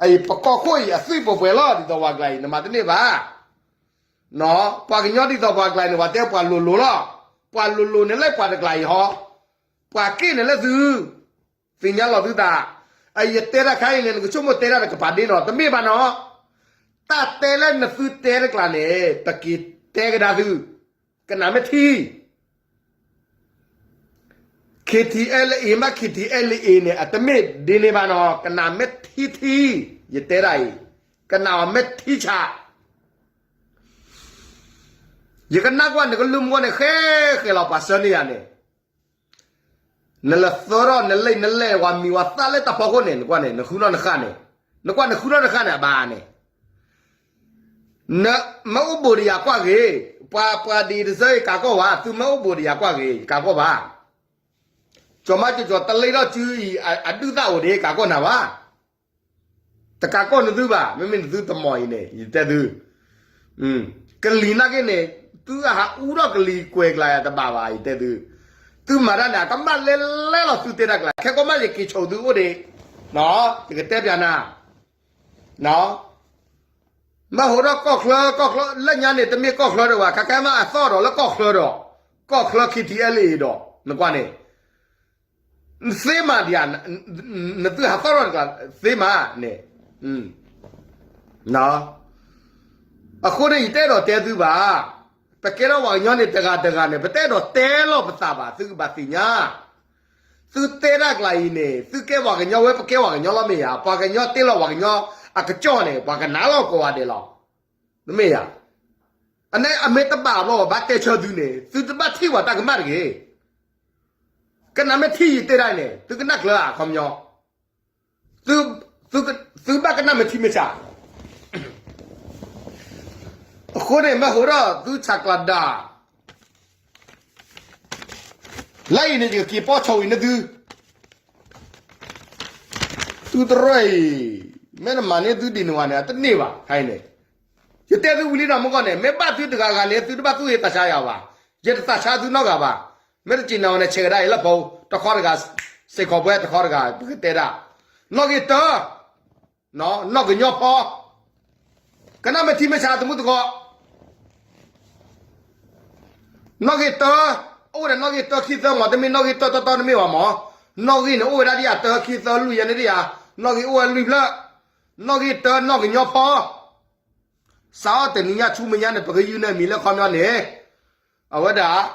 အံၤပကီၢ်ခိၣ်အံၤ အသွံၣ်ပှဲၤပှဲၤလီၤ ဒ်သိးပှၤကျါအံၤ နမၤတန့ၢ်ဘၣ် ပှၤကညီဒ်သိးပှၤကျါအံၤန့ၣ် ပှၤတဲပှၤလိၤလိၤလီၤ, ပှၤလိၤလိၤန့ၣ်လၢပှၤတကျါအံၤဟီ, ပှၤက့ၣ်န့ၣ်လၢသု, သ့ၣ်ညါလီၤသုသး, အယတဲတၢ်ခါအံၤန့ၣ် နကဆိကမိၣ်တဲတၢ်တကပၤဒ့နီၤ တမ့ၢ်ဘၣ်နီၤ, တၢ်တဲလၢနသုတဲတကျါန့ၣ် ပက့ၤတဲကဒါသု, ကနၣ်မ့ၢ်ထံ KTLA မ့ၢ် KTLA န့ၣ် အတမ့ၢ်ဒ်န့ၣ်ဘၣ်နီၤ, ကနၣ်မ့ၢ်ထံထံ, ယတဲဒၣ်အံၤ, ကနၣ်အီၤမ့ၢ်ထံဆး, ယကနၣ်ကွၢ်နကလုၢ်မူန့ၣ် ဃဲဃဲလီၤပှၤဆှၢန့ၢ်ယၤန့ၣ်, နလဲၤသၢထီၣ်နလံာ်နလဲၣ် ပှၤမံၤပှၤသၣ်လၢတၢ်ဖီခိၣ်န့ၣ် နကွၢ်န့ၣ် နဃုထီၣ်နဃၣ်န့ၣ်, နကွၢ်နဃုထီၣ်နဃၣ်န့ၣ် အဘၣ်န့ၣ် နမ့ၢ်အိၣ်ဘူးဒီးယၤကွၢ်ဂ့ၤ, ပှၤပှၤဒ်တစၢယကးကီၢ်ဘၣ်, သုမ့ၢ်အိၣ်ဘူးဒီးယၤကွၢ်ဂ့ၤ ယကးကီၢ်ဘၣ်, ကၠီၤမါကၠီၤကၠီၤတလံာ်ထီၣ်စုအံၤ အဒုၣ်သၣ်အိၣ်ဒ့ကးကီၢ်နၤဘၣ်, တကးကီၢ်နသုဘၣ်, မ့မ့ၢ်နသုတမီၤအံၤန့ၣ် ယတဲသု ကလံၤနာ်က့န့ၣ် သုအဟးအူထီၣ်ကလံၤကွဲၤကျါတဘၣ်ဘၣ် ယတဲသု, သုမၤတၢ်န့ၣ် အကမၣ်လဲၤလဲၤလီၤသုတဲတၢ်ကျါ ခဲကီၢ်မးယက့ၤဆိးသုအိၣ်ဒ့, ယကတဲပျးနၤ, မ့ၢ်ဟိးထီၣ်ကီၢ်ချၢ ကီၢ်ချၢ လၢညါန့ၣ် တမ့ၢ်ကီၢ်ချၢဒီးဘၣ် ခဲကဲမးအသီၣ်ဒီးလၢကီၢ်ချၢဒီး, ကီၢ်ချၢ KTLA ဒီး နကွၢ်န့ၣ် သ့မးဒံးဧါ, နသုဟးသီၣ်ထီၣ်တကျါ သ့မးန့ၣ်, အဃိန့ၣ် ယတအဲၣ်ဒိးတဲသုဘၣ်, ပကဲထီၣ်ပှၤကညီန့ၣ် တဂၤတဂၤန့ၣ် ပတအဲၣ်ဒိးတဲလီၤပသးဘၣ် သုကဘၣ်သ့ၣ်ညါ, သုတဲတၢ်ကျါအံၤန့ၣ် သုကဲပှၤကညီဝဲ ပကဲပှၤကညီလီၤမ့ၢ်ဧါ, ပှၤကညီတ့လီၤပှၤကညီအကစီၣ်န့ၣ် ပှၤကနၣ်လီၤကိးဂၤဒဲးလီၤ, မ့ၢ်ဧါ, အန့ၣ်အမ့ၢ်တဘၣ်ဘျီ ဘၣ်တဲဆၢသုန့ၣ် သုတဘၣ်ထံၣ်ပှၤတၢ်ကမၣ်တဂ့ၤ ကနၣ်မ့ၢ်ထံယတဲဒၣ်န့ၣ် သုကနၣ်ကျၢၤဧါ ခီပညီ, သုဘၣ်ကနၣ်မ့ၢ်ထံမ့ၢ်ဆး, အဃိန့ၣ် မ့ၢ်ဟိးထီၣ်သုဆးကျးဒၣ်, လၢအံၤန့ၣ် ယကက့ၤပီၢ်ဆိအံၤန့ၣ်သု, သုတရၢအံၤ, မ့ၢ်နမၤန့ၢ်သုဒ်န့ၣ်ဝဲန့ၣ် အတန့ၢ်ဘၣ် ခဲအံၤန့ၣ်, ယတဲသုဝံၤလံနီၤ မ့ၢ်ဂီၢ်န့ၣ် မ့ၢ်ဘၣ်သုတဂၤဂၤန့ၣ် သုတဘၣ်သူၣ်ဂ့ၤသးဆါယၤဘၣ်, ယတသးဆါသုနီတဂၤဘၣ်, မ့ၢ်တစံးနၤဝဲန့ၣ် ဆဲးကဒါအံၤလၢဖိ, တခီတဂၤ, စ့ၢ်ကီးပဝဲတခီတဂၤ ပကတဲဒၣ်, နီၣ်ဂံၢ်တၢ, နီၣ်ကညီဖီ, ကနၣ်မ့ၢ်ထံမ့ၢ်ဆးသမူသကိး, နီၣ်ဂံၢ်တၢ, အိၣ်ဝဲဒၣ်နီၣ်ဂံၢ်တၢခံသၢမး တမ့ၢ်နီၣ်ဂံၢ်တၢတၢတၢတမ့ၢ်ဘၣ်မး, နီၣ်ဂံၢ်န့ၣ် အိၣ်ဝဲဒၣ်ဒ်ယၤတၢခံသၢလွံၢ်ယဲန့ၣ်ဒ်ယၤ, နီၣ်ဂံၢ်အိၣ်ဝဲလွံၢ်ဖျၢၣ်, နီၣ်ဂံၢ်တၢနီၣ်ကညီဖီ, စးထီၣ်တနံၤညါဆူမဲာ်ညါန့ၣ် ပကယုၢ်န့ၢ်အမံၤလၢခီပညီန့ၣ်, အဝဲဒၣ်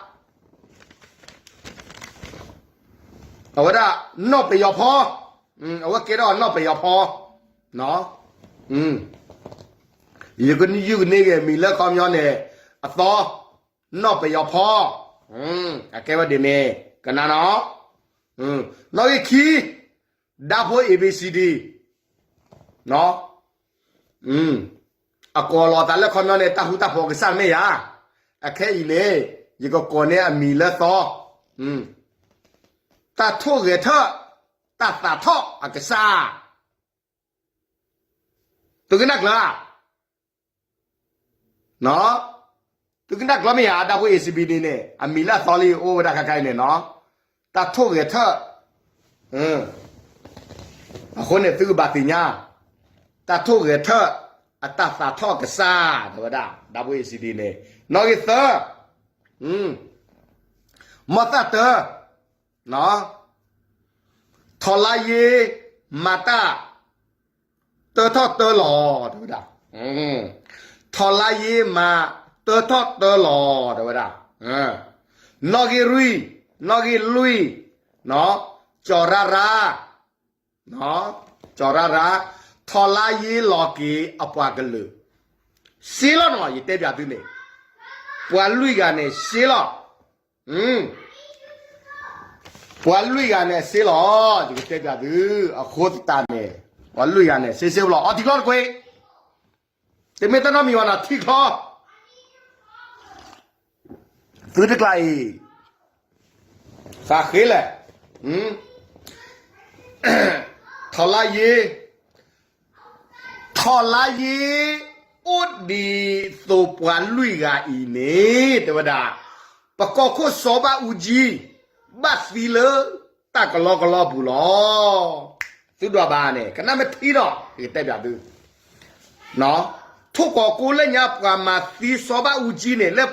အဝဲဒၣ် နီၣ်ပယီၤဖီ, အဝဲကဲထီၣ်နီၣ်ပယီၤဖီ, ယကယုၢ်ကန့ၢ်ဂ့ၤမံၤလၢခီပညီန့ၣ်, အသီ, နီၣ်ပယီၤဖီ, အကဲဝဲဒ်န့ၣ်, ကနၣ်နီၤ, နီၣ်ဂံၢ်ခံ, ဒါဖိ A B C D, အကိးလီၤသးလၢခီပညီန့ၣ် တၢ်ဃူတၢ်ဖိးကစၢ်မ့ၢ်ဧါ, အခဲအံၤန့ၣ် ယကကိးန့ၢ်အမံၤလၢသီ, တၢ်ထိၣ်ဂဲၤထၢၣ်, တၢ်သးထီၣ်အကစၢ်, သုကနၣ်ကျၢၤဧါ သုကနၣ်ကျၢၤမ့ၢ်ဧါ, ဒါဖိ A C B D န့ၣ် အမံၤလၢအသီလံ အိၣ်ဝဲဒၣ်ခဲခါအံၤန့ၣ်နီၤ, တၢ်ထိၣ်ဂဲၤထၢၣ်, အဃိန့ၣ် သုကဘၣ်သ့ၣ်ညါ, တၢ်ထိၣ်ဂဲၤထၢၣ်, အတၢ်သးထီၣ်ကစၢ် တဲဝဲဒၣ် ဒါဖိ A C B D န့ၣ်, နီၣ်ဂံၢ်သၢ, မီၢ်သၣ်တၢ ထီၣ်လါယ့ မၤတၢ် တၢထီၣ်တၢလီၤ တဲဝဲဒၣ်, ထီၣ်လါယ့မၤတၢထီၣ်တၢလီၤ တဲဝဲဒၣ်, နီၣ်ဂံၢ်လွံၢ်, နီၣ်ဂံၢ်လွံၢ်, ကၠီၤရၣ်ရၣ်, ကၠီၤရၣ်ရၣ်, ထီၣ်လါယ့လီၤက့ၤအပှၤကလုာ်, စ့လီၤနီၤ ယတဲပျးသုန့ၣ်, ပှၤလွံၢ်ဂၤန့ၣ် စ့လီၤ အ ပှၤလွံၢ်ဂၤန့ၣ်အစ့လီၤ, ယကတဲပျးသု, အဃိသတးန့ၣ် ပှၤလွံၢ်ဂၤန့ၣ် စ့စ့ဝဲလီၤ, အီထံချီတကွ့ၢ်, တမ့ၢ်တၢ်နီတမံၤဘၣ်နီၤ ထံချီ သုတကျါအံၤ သးဃ့လဲၣ်, ထီၣ်လါယ့, ထီၣ်လါယ့ အိၣ်ဒ်သိးပှၤလွံၢ်ဂၤအံၤန့ၣ် တဲဝဲဒၣ်, ပကီၢ်ခိၣ်စီၤဘၣ်အူကၠံ ဘၣ်သံလၢတၢ်ကလီကလီပူၤလီၤ. သုဒွးဘၣ်န့ၣ် ကနၣ်မ့ၢ်ထံဒီး ယကတဲပျးသု, ထိၣ်ကီးကိလၢညါ ပှၤမၤသံစီၤဘၣ်အူကၠံန့ၣ် လၢ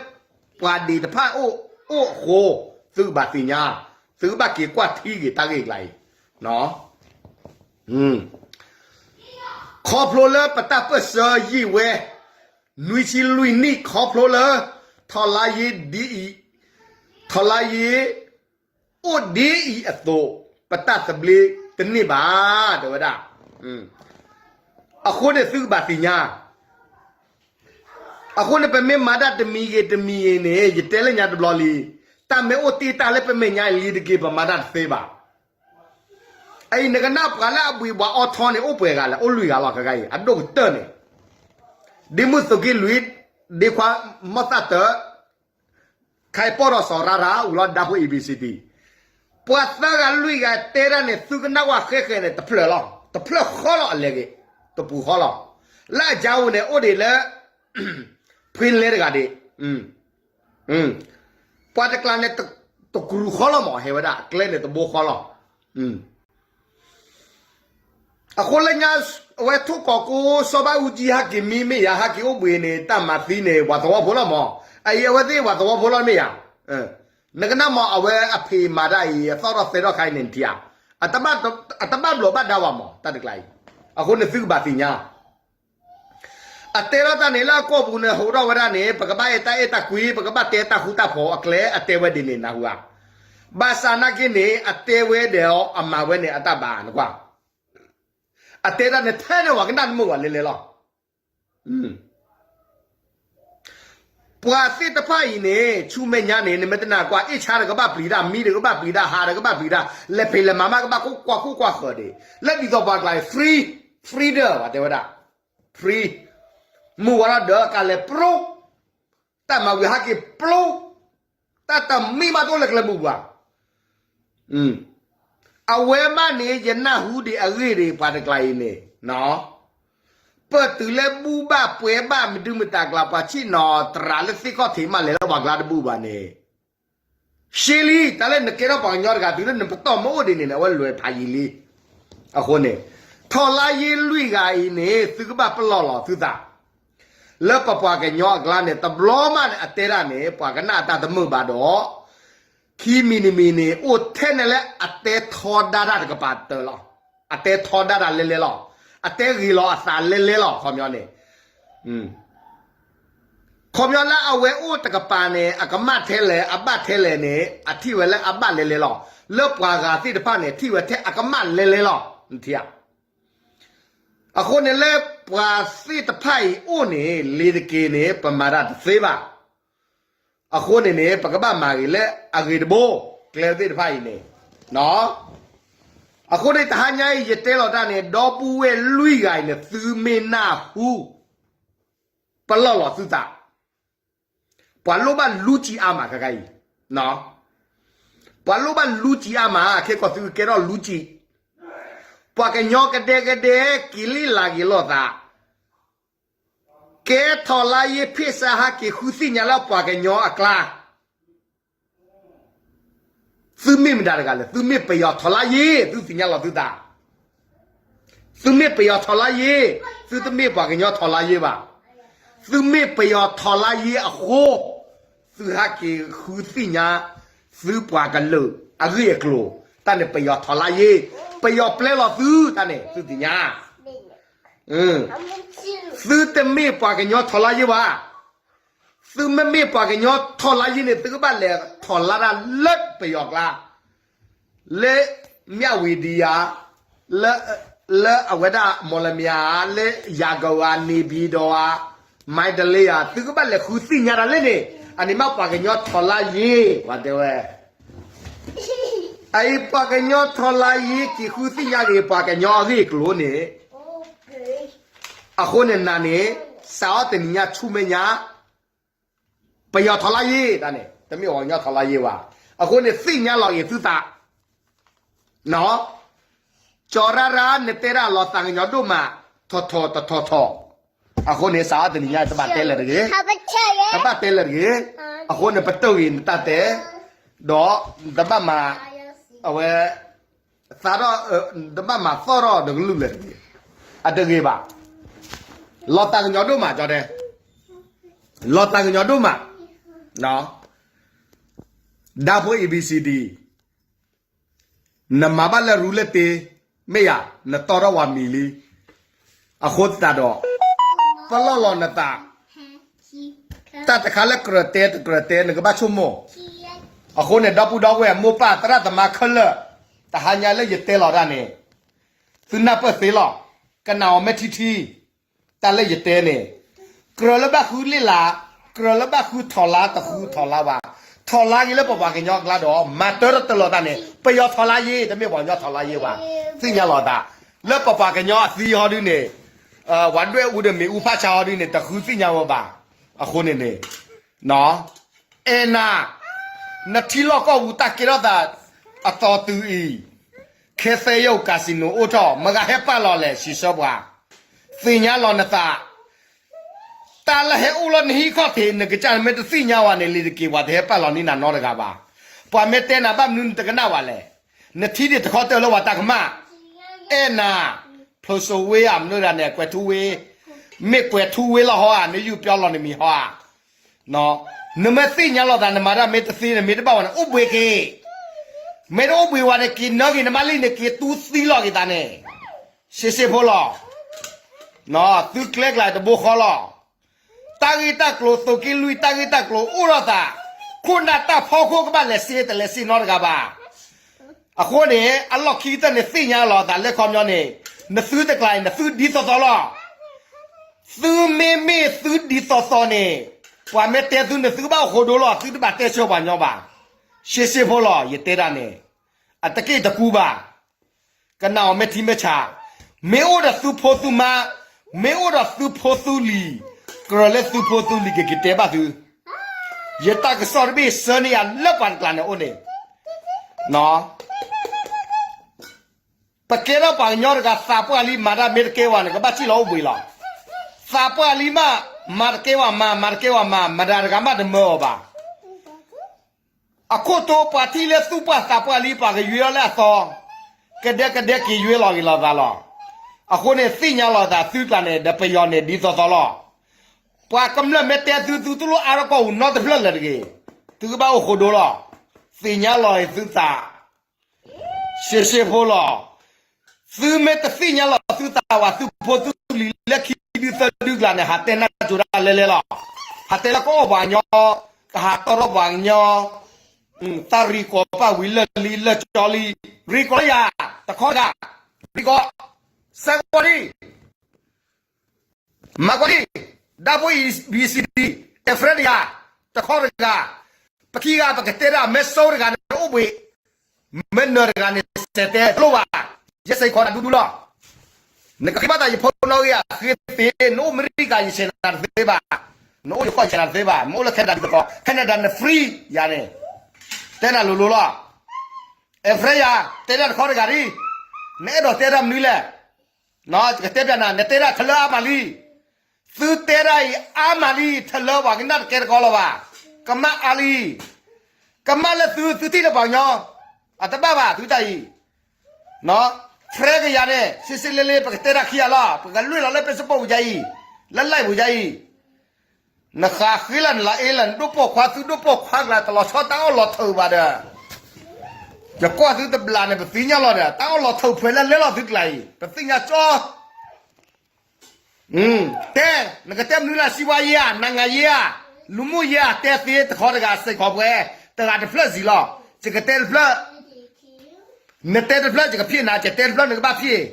ပှၤဒ့ၣ်တဖၣ်အိၣ်အဃိ, သုကဘၣ်သ့ၣ်ညါ, သုကဘၣ်က့ၤကွၢ်ထံဂ့ၤတၢ်ဂ့ၢ်အကျါအံၤ, ခီဖျိလၢပတၢ်ပၢၢ်ဆၢယံာ်ဝဲ နွံဆံလွံၢ်နံၣ် ခီဖျိလၢ ထီၣ်လါယ့ဒ်အံၤ, ထီၣ်လါယ့ အိၣ်ဒ်အံၤအသိး ပတၢ်သဘျ့တန့ၢ်ဘၣ် တဲဝဲဒၣ်. အဃိန့ၣ်သုကဘၣ်သ့ၣ်ညါ, အဃိန့ၣ် ပမ့ၢ်မၤတၢ်တမံၤဂ့ၤတမံၤဂ့ၤန့ၣ် ယတဲလၢညါတဘျီလံ, တၢ်မ့ၢ်အိၣ်တ့ၢ်တၢ်လၢပမဲာ်ညါအံၤလံတက့ၢ် ပမၤတၢ်တသ့ဘၣ်. အအံၤ နကနၣ်ပှၤလၢအဘှံးဘှီးအီထီန့ၣ် အိၣ်ပှဲၤဂၤလဲၣ်, အိၣ်လွံၢ်ဂၤလီၤ ခဲခါအံၤ အဒိၣ်ကတၢၢ်န့ၣ်, ဒ့မုၣ်သုးက့လွံၢ်, ဒ့ခွါမီၢ်သၣ်တၢ, ခါအံၤပီၢ်ဒီးစီၤရၣ်ရၣ် ဝံၤလီၤဒါဖိ A B C D, ပှၤသၢဂၤလွံၢ်ဂၤတဲတၢ်န့ၣ် သုကနၣ်ဝဲဃဲဃဲန့ၣ် တဖျၢၣ်လီၤ, တဖျၢၣ်ဃီလီၤ အလဲၤဂ့ၤ, တပူၤဃီလီၤ, လၢအကၢအိၣ်န့ၣ် အိၣ်ဒံးလၢ ဖှ့လဲတဂၤဒံး, ပှၤတကျါန့ၣ် တကြူၤဃီလီၤမး ဟဲဝဲဒၣ် အကျဲန့ၣ်တဘိဃီလီၤ. အဃိလၢညါ အဝဲထိၣ်ကီးကိစီၤဘၣ်အူကၠံ ဟဲက့ၤမံမ့ၢ်ယၤ ဟဲက့ၤအိၣ်ဘှံးန့ၣ် တၢ်မၤသံန့ၣ် ပှၤသဝီဖိလီၤမး, အအံၤအဝဲသ့ၣ်ပှၤသဝီဖိလီၤမ့ၢ်ယၤ, နကနၣ်မး အဝဲအဖံးမၤတၢ်အံၤ အသီၣ်ထီၣ်သဲထီၣ်ခါအံၤန့ၣ် နထံၣ်ဧါ, အတဘၣ်ဘျီးဘၣ်ဒါဝဲမး တၢ်တကျါအံၤ, အဃိန့ၣ်သုကဘၣ်သ့ၣ်ညါ အတဲထီၣ်တၢ်န့ၣ် လၢအကိာ်ပူၤန့ၣ် ဟိးထီၣ်ဝဲဒၣ်န့ၣ် ပကဘၣ်အဲၣ်တၢ်အဲၣ်တၢ်ကွံ ပကဘၣ်တဲတၢ်ဃူတၢ်ဖိးအကျဲ အတဲဝဲဒ်န့ၣ် နၢ်ဟူဧါ. ဘၣ်ဆၣ်နာ်က့န့ၣ် အတဲဝဲဒီးအမၤဝဲန့ၣ် အတၢ်ဘၣ် နကွၢ်, အတဲတၢ်န့ၣ် ထဲန့ၣ်ဝဲကနၣ်တမုာ်ဝဲလဲၤလဲၤလီၤ. ပှၤသ့ၣ်တဖၣ်အံၤန့ၣ် ဆူမဲာ်ညါန့ၣ် နမ့ၢ်တနာ်ကွၢ် အ့ၣ်ဆါဒီးကဘၣ်ပျံၤတၢ်, မံဒီးကဘၣ်ပျံၤတၢ်, ဟးဒီးကဘၣ်ပျံၤတၢ်, လဲၤဖံးလဲၤမၤမးကဘၣ်ကွၢ်ကွၢ်ဃၢၤဒံး, လၢဒ်သိးပှၤကျါအံၤ free, freedom ပှၤတဲဝဲဒၣ် free, မုၢ်ဝါထီၣ်ဒီးကလဲၤပြိ, တၢ်မၤဝံၤဟဲက့ၤပြိ, တၢ်တမံၤမးတအိၣ်လၢကျဲမုၢ်ပှၤ အဝဲမးန့ၣ် ယနၢ်ဟူဒံးအဂ့ၢ်ဒံး ပှၤတကျါအံၤန့ၣ်, ပတုၤလၢဘူၣ်ဘၣ်ပှဲၤဘၣ် မဒုမတၤကျါ ပှၤဆ့ၣ်နီၤတရးလၢသ့ၣ်ခီၣ်ထံးမး လဲၤလၢပှၤကျါတဘူၣ်ဘၣ်န့ၣ်, ရှဲလံ တၢ်လၢနကဲထီၣ်ပှၤကညီတဂၤ တုၤလၢနပတီၢ်မ့ၢ်အိၣ်ဒံးန့ၣ် အဝဲလဲၤဖးယံာ်လံ. အဃိန့ၣ် ထီၣ်လါယ့လွံၢ်ဂၤအံၤန့ၣ် သုကဘၣ်ပလီၢ်လီၤသုသး လၢပပှၤကညီအကျါန့ၣ် တဘျီမးန့ၣ် အတဲဒၣ်န့ၣ် ပှၤကနၣ်အတၢ်တမုာ်ဘၣ်ဒီး ခံမံၤတမံၤန့ၣ် အိၣ်ထဲန့ၣ်လၢအတဲထီဒါတၢ်တကပၤတၢၢ်လီၤ. အတဲထီဒါတၢ်လဲၤလဲၤလီၤ. အတဲဂ့ၤလီၤအသးလဲၤလဲၤလီၤ ခီပညီန့ၣ် ခီပညီလၢအဝဲအိၣ်တကပၤန့ၣ် အကမၣ်ထဲလဲၣ် အဘၣ်ထဲလဲၣ်န့ၣ် အထံၣ်ဝဲလၢအဘၣ်လဲၤလဲၤလီၤ. လၢပှၤဂၤသ့ၣ်တဖၣ်န့ၣ် ထံၣ်ဝဲထဲအကမၣ်လဲၤလဲၤလီၤ နထံၣ်ဧါ. အဃိန့ၣ်လၢပှၤသ့ၣ်တဖၣ်အံၤအိၣ်န့ၣ် လ့ၤတက့ၤန့ၣ် ပမၤတၢ်တသ့ဘၣ်. အဃိန့ၣ်န့ၣ် ပကဘၣ်မၤဂ့ၤလၢအဂ့ၤတဘိ ကျဲသ့ၣ်တဖၣ်အံၤန့ၣ်, အဃိန့ၣ်တဟါညါအံၤ ယတဲလီၤတၢ်န့ၣ် ဒီပုၢ်ဝဲၢ်လွံၢ်ဂၤအံၤန့ၣ် သုမ့ၢ်နၢ်ဟူ ပလီၢ်လီၤသုသး, ပှၤလိၣ်ဘၣ်လူစံးအါမး ခဲခါအံၤ, ပှၤလိၣ်ဘၣ်လူစံးအါမး ခဲကီးသုကကဲထီၣ်လူစံး, ပှၤကညီကဒဲကဒဲ က့ၤလံလၤက့ၤလိာ်သး, ကဲထီၣ်လါယ့ဖ့ၣ်စါဟးက့ၤဃုသ့ၣ်ညါလၢပှၤကညီအကျါ သုမ့ၢ်မတၤတဂၤလဲၣ်, သုမ့ၢ်ပယီၤထီၣ်လါယ့, သုသ့ၣ်ညါလီၤသုသး, သုမ့ၢ်ပယီၤထီၣ်လါယ့, သုတမ့ၢ်ပှၤကညီထီၣ်လါယ့ဘၣ်, သုမ့ၢ်ပယီၤထီၣ်လါယ့အဃိ, သုဟးက့ၤဃုသ့ၣ်ညါ, သုပှၤကလုာ်အဂ့ၢ်အကျိၤ, တၢ်န့ၣ်ပယီၤထီၣ်လါယ့, ပယီၤပျဲလီၤသု, တၢ်န့ၣ်သုသ့ၣ်ညါ သုတမ့ၢ်ပှၤကညီထီၣ်လါယ့ဘၣ်, သုမ့မ့ၢ်ပှၤကညီထီၣ်လါယ့န့ၣ် သုကဘၣ်လဲၤထီၣ်လါတၢ်လၢပယီၤကျါ, လၢမၠၣ်ဝံၤဒံယၤ, လၢအဝဲဒၣ်မီၢ်လမၠၤဧါ, လၢယၤကဝၤ, န့ၣ်ပံၤဒီးဧါ, မၤတလ့ဧါ, သုကဘၣ်လဲၤဃုသ့ၣ်ညါတၢ်လၢန့ၣ်, အန့ၣ်မ့ၢ်ပှၤကညီထီၣ်လါယ့, ပှၤတဲဝဲ အအံၤပှၤကညီထီၣ်လါယ့က့ၤဃုသ့ၣ်ညါက့ၤ ပှၤကညီအဂ့ၢ်အကျိၤန့ၣ်, အဃိန့ၣ်နၤန့ၣ်, စးအီတနံၤညါဆူမဲာ်ညါ, ပယီၤထီၣ်လါယ့တၢ်န့ၣ် တမ့ၢ်ပှၤကညီထီၣ်လါယ့ဘၣ်. အဃိန့ၣ်သ့ၣ်ညါလီၤက့ၤသုသး ကၠီၤရၣ်ရၣ် နတဲဒၣ်လီၤသးကညီၤဒိၣ်မး, ထီၣ်ထီၣ်တထီၣ်ထီၣ်, အဃိန့ၣ် စးအီတနံၤညါ တဘၣ်တဲလၢၤတဂ့ၤ, တဘၣ်တဲလၢၤတဂ့ၤ, အဃိန့ၣ် ပတိၢ်ဂ့ၤနတၢ်တဲ, ဒီး တဘၣ်မၤ, အဝဲ, သးထီၣ်, တဘၣ်မၤသီၣ်ထီၣ်နကလုၢ်လၢၤတဂ့ၤ, အတဂ့ၤဘၣ်, လီၤသးကညီၤဒိၣ်မး ကၠီတဲ, လီၤသးကညီၤဒိၣ်မး, ဒၣ်ဖိ A B C D နမၤဘၣ်လၢရူလၢတ့, မ့ၢ်ယၤ, နတီထီၣ်ဝဲမံၤလံ, အဃိသတးဒီး, ပလီၢ်လီၤနသး, တၢ်တခါလၢကြၢးတဲတကြၢးတဲ နကဘၣ်ဆိကမိၣ်, အဃိန့ၣ် ဒီပုၢ်ဒီဝဲၢ် မိၢ်ပၢ်သရၣ်သမါခဲလၢာ်, တဟါညါလၢယတဲလီၤတၢ်န့ၣ်, သုနၢ်ပၢၢ်သ့လီၤ, ကနၣ်အီၤမ့ၢ်ထံထံ တၢ်လၢယတဲန့ၣ်, ကြၢးလၢဘၣ်ဃုလ့ၣ်လၤ, ကြၢးလၢဘၣ်ဃုထီၣ်လါတဃုထီၣ်လါဘၣ်, ထီၣ်လါက့ၤလၢပပှၤကညီအကျါဒီး မၤတၢ်တလီၤတၢ်န့ၣ် ပယီၤထီၣ်လါယ့ တမ့ၢ်ပှၤကညီထီၣ်လါယ့ဘၣ်, သ့ၣ်ညါလီၤသး, လၢပပှၤကညီအသံဟီဒုန့ၣ်, ဝၤဒွဲၣ်အူဒီးမ့ၣ်အူဖးဆါဟီဒုန့ၣ် တဃုသ့ၣ်ညါဝဲဘၣ်, အဃိန့ၣ်န့ၣ် အဲၣ်နၤ, နထံလီၢ်ကီၢ်ပူၤတၢ်ကဲထီၣ်သး, အသီတုၤအံၤ, ခဲသဲယိၣ် casino အိၣ်ထီၣ် မတၤဂၤဟဲပာ်လီၤလဲၣ် စံးဆၢပှၤ, သ့ၣ်ညါလီၤနသး, တၢ်လၢဟဲအိၣ်လၢနဟံၣ်ခီၣ်ထံး နကစၢ်မ့ၢ်တသ့ၣ်ညါဝဲန့ၣ် လံၤတက့ၤ ပှၤတဟဲပာ်လီၤန့ၢ်နၤနီတဂၤဘၣ်, ပှၤမ့ၢ်တဲနၤဘၣ်မနုၤနတကနၣ်ဝဲလဲၣ်, နထံၣ်ဒံးတခီတၢၢ်လၢပှၤတၢ်ကမၣ်, အဲၣ်နၤ, ဖျိးစိဝ့ဧါ မနုၤဒၣ်န့ၣ် ကွဲးထူဝ့, မ့ၢ်ကွဲးထူဝ့လီၤဟီဧါ နယူးပျီလီၤနမံၤဟီဧါ နမ့ၢ်သ့ၣ်ညါလီၤသး နမၤတၢ်မ့ၢ်တသ့န့ၣ် မ့ၢ်တဘၣ်ဝဲန့ၣ် အိၣ်ဘှံးက့ၤ, မ့ၢ်တအိၣ်ဘှံးဝဲန့ၣ် က့ၤနၢက့ၤနမါလံန့ၣ် က့ၤတူသံလီၤက့ၤသးန့ၣ်, ရှဲရှဲဖိလီၤ, သုကျဲကျါတဘိဃီလီၤ, တၢ်ဂ့ၢ်တၢ်ကျိၤ သုးက့လွံၢ် တၢ်ဂ့ၢ်တၢ်ကျိၤအိၣ်ထီၣ်သး, ခိၣ်နၢ်တၢ်ဖီခိၣ်ကဘၣ်လဲၤစ့တလဲၤစ့နီတဂၤဘၣ် အဃိန့ၣ် အလီၢ်ခံကတၢၢ်န့ၣ် သ့ၣ်ညါလီၤသးလၢခီပညီန့ၣ်, နသုတကျါအံၤ နသုဒ်သိးသိးလီၤ, သုမ့မ့ၢ်သုဒ်သိးသိးန့ၣ်, ပှၤမ့ၢ်တဲသုန့ၣ် သုကဘၣ်အိၣ်ဃိဒိလီၤ, သုတဘၣ်တဲဆၢပှၤကညီဘၣ်, ရှဲရှဲဖိလီၤ ယတဲဒၣ်န့ၣ်, အတက့ၢ်တကူဘၣ် ကနၣ်အီၤမ့ၢ်ထံမ့ၢ်ဆး, မ့ၢ်အိၣ်ဒီးသုဖိသုမါ, မ့ၢ်အိၣ်ဒီးသုဖိသုလံၤ, ကြၢးလၢသုဖိသုလံၤ ကက့ၤတဲဘၣ်သု, ယတၢ်ကစီၣ်တဘ့ၣ်ဆှၢန့ၢ်ယၤလၢပှၤတကျါန့ၣ်အိၣ်န့ၣ်, ပကဲထီၣ်ပှၤကညီတဂၤ သးပှၢ်လံ မၤတၢ်မ့ၢ်တကဲဝဲန့ၣ် ကဘၣ်စံၣ်လီၤအိၣ်ဘှံးလီၤ, သးပှၢ်လံမး, မၤတကဲဝဲမၤ, မၤတကဲဝဲမၤ, မတၤတဂၤမးတမၢအီၤဘၣ် အခိၣ်တိပှၤထံၣ်လၢသူၣ်ပှၢ်သးပှၢ်လံ ပှၤကယွ့အီၤလၢအသီ, ကဒဲကဒဲက့ၤယွ့လီၤဂ့ၤလီၤသးလီၤ, အဃိန့ၣ် သ့ၣ်ညါလီၤသးသုကျါန့ၣ် ဒီးပယီၤန့ၣ် ဒ်သိးသိးလီၤ, ပှၤကမျၢၢ်မ့ၢ်တဲသု သုတလိၣ်အါထီၣ်ကီၢ်ပူၤနီတဖျၢၣ်လၢၤတဂ့ၤ, သုကဘၣ်အိၣ်ဃိဒိလီၤ, သ့ၣ်ညါလီၤသုသး ရှဲရှဲဖိလီၤ, သုမ့ၢ်တသ့ၣ်ညါလီၤသုသးဘၣ် သုဖိသုလံၤလၢခံဒုသၢဒုကျါန့ၣ် ဟးတဲနၢ်ကၠိတၢ်လဲလဲလီၤ, ဟးတဲလၢကအီၣ်ပှၤကညီ, ကဟးတီထီၣ်ပှၤကညီ, တၢ်ရံၣ်ကီၢ်ဘၣ်ဝံၤလၢာ်လံလၢာ်ကၠီလံ, ရံၣ်ကီၢ်လၢယၤ, တခီတဂၤ, ရံၣ်ကီၢ်, စဲးကီၢ်လံ မၤကွၢ်ဒံး, ဒၣ်ဖိ A B C D, အဲၣ်ဖရဲဒ်ယၤ, တခီတဂၤ, ပခံဂၤပကတဲဒၣ် မ့ၢ်စိတဂၤန့ၣ်အိၣ်ဘှံး, မ့ၢ်နၢၤတဂၤန့ၣ် စဲးတဲတလိၣ်ဘၣ်, ယဲစ့ၢ်ကီးနၤဒူဒူလီၤ, နကဃ့ဘၣ်သးယဖိနီၣ်ဂံၢ်ဧါ, ဃ့သ့, နအိၣ်အမဲရကၤ ယဆဲးနၤတသ့ဘၣ်, နအိၣ်ယကီၢ်ယဆဲးနၤတသ့ဘၣ်, နအိၣ်လၢ Canada ဒ်သိးသိး, Canada န့ၣ် free ယၤန့ၣ်, တဲနၤလိၤလိၤလီၤ, အဲၣ်ဖရဲယၤ, တဲဒၣ်တခီတဂၤဒံး, နအဲၣ်ဒိးတဲဒၣ်မနုၤလဲၣ် ကတဲပျးနၤ, နတဲဒၣ်ထလၢအါမးလံ, သုတဲဒၣ်အံၤအါမးလံ, ထလၢပှၤကနၣ်တကဲတကီလၢၤဘၣ်, ကမၣ်အါလံ, ကမၣ်လၢသု, သုထံၣ်လၢပှၤကညီ, အတဘၣ်ဘၣ်သုတၢ်အံၤ, ဖရဲကယၤန့ၣ် စံးစံးလဲလဲပကတဲဒၣ်ခံဂၤလီၤ, ပကလွံၢ်လီၤလၢ Facebook ပူၤယါအံၤ, လၢ live ပူၤယါအံၤ, နဃးဃ့လၢနလၤအ့လၢနဒိၣ်ပိာ်ခွါ သုဒိၣ်ပိာ်ခွါကျါ တလီၤဆီတၢ်အီၣ်လီၤထုးဘၣ်ဒီး ယကွၢ်သုတဘျီန့ၣ် ပသ့ၣ်ညါလီၤဒီး တၢ်အီၣ်လီၤထုးဖဲလဲၣ်လဲၣ်လီၤသုကျါအံၤ ပသ့ၣ်ညါကၠီ, တဲ, နကတဲမနုၤလၢ စီးပွားရေးဧါ, နိုင်ငံရေးဧါ, လူမှုရေးဧါ, တဲသ့တခီတဂၤစ့ၢ်ကီးပှဲၤ, တဂၤတဖျၢၣ်စံးလီၤ, ယကတဲတဖျၢၣ်, နတဲတဖျၢၣ်ယကဖံးနၤ, ယတဲတဖျၢၣ်နကဘၣ်ဖံး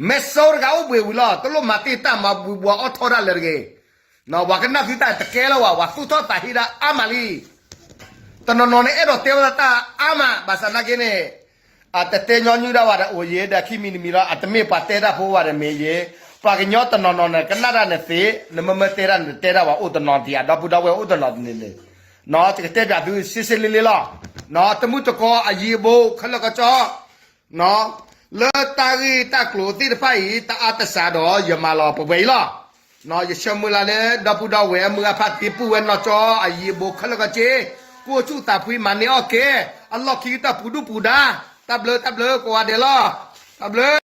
မ့ၢ်စိတဂၤအိၣ်ဘှံးဝံၤလီၤ, တလိၣ်မၤတ့ၢ်တၢ်မၤဘှံးဘှီအီၣ်ထီၣ်ဒၣ်လဲာ်တဂ့ၤ, ပှၤကနၣ်သုတၢ်တကဲလၢၤဘၣ်, ပှၤသူၣ်ထီၣ်သးဟ့ဒၣ်အါမးလံ, တနီၤနီၤန့ၣ် အဲၣ်ဒိးတဲဝဲဒၣ်တၢ်အါမး ဘၣ်ဆၣ်နာ်က့န့ၣ် အတတဲညီနုၢ်ဒၣ်ဝဲဒီးအိၣ်ယံၤ ဒီးခံမံၤတမံၤလီၤ အတမ့ၢ်ပှၤတဲတၢ်ဖိဘၣ်ဒီးမ့ၢ်ယံၤ, ပှၤကညီတနီၤနီၤန့ၣ် ကနၣ်တၢ်န့ၣ်သ့, နမ့မ့ၢ်တဲတၢ်န့ၣ် တဲတၢ်ဝဲအိၣ်တနီၤတယၤ ဒီပုၢ်ဒီဝဲၢ်အိၣ်တနီၤတန့ၣ်န့ၣ်, ယကတဲပၠးသုစ့စ့လ့လ့လီၤ. တမုၢ်တကိးအယံၤအဘူးခဲလၢာ်ကီကၠီ လၢတၢ်ဂ့ၢ်တၢ်ကျိၤသ့ၣ်တဖၣ်အံၤ တအါတစှၤဒီးယမၤလီၤပှဲၤပှဲၤအံၤလီၤ. ယဆၢမုၢ်လၢ်လၢ ဒီပုၢ်ဒီဝဲၢ်အမုၢ်အဖါတံၢ် ပုၢ်ဝဲၢ်နီၢ်ကၠီအယံၤအဘူးခဲလၢာ်ကီကၠီ, ကိးဆူၣ်သးဖှံမၤန့ၢ်အီၣ်က့ၤ အလီၢ်ခံကတၢၢ်ပူၤဒူၣ်ပူၤဒါ, တၢ်ဘျုးတၢ်ဘျုးကိးဂၤဒဲးလီၤ. တၢ်ဘျုး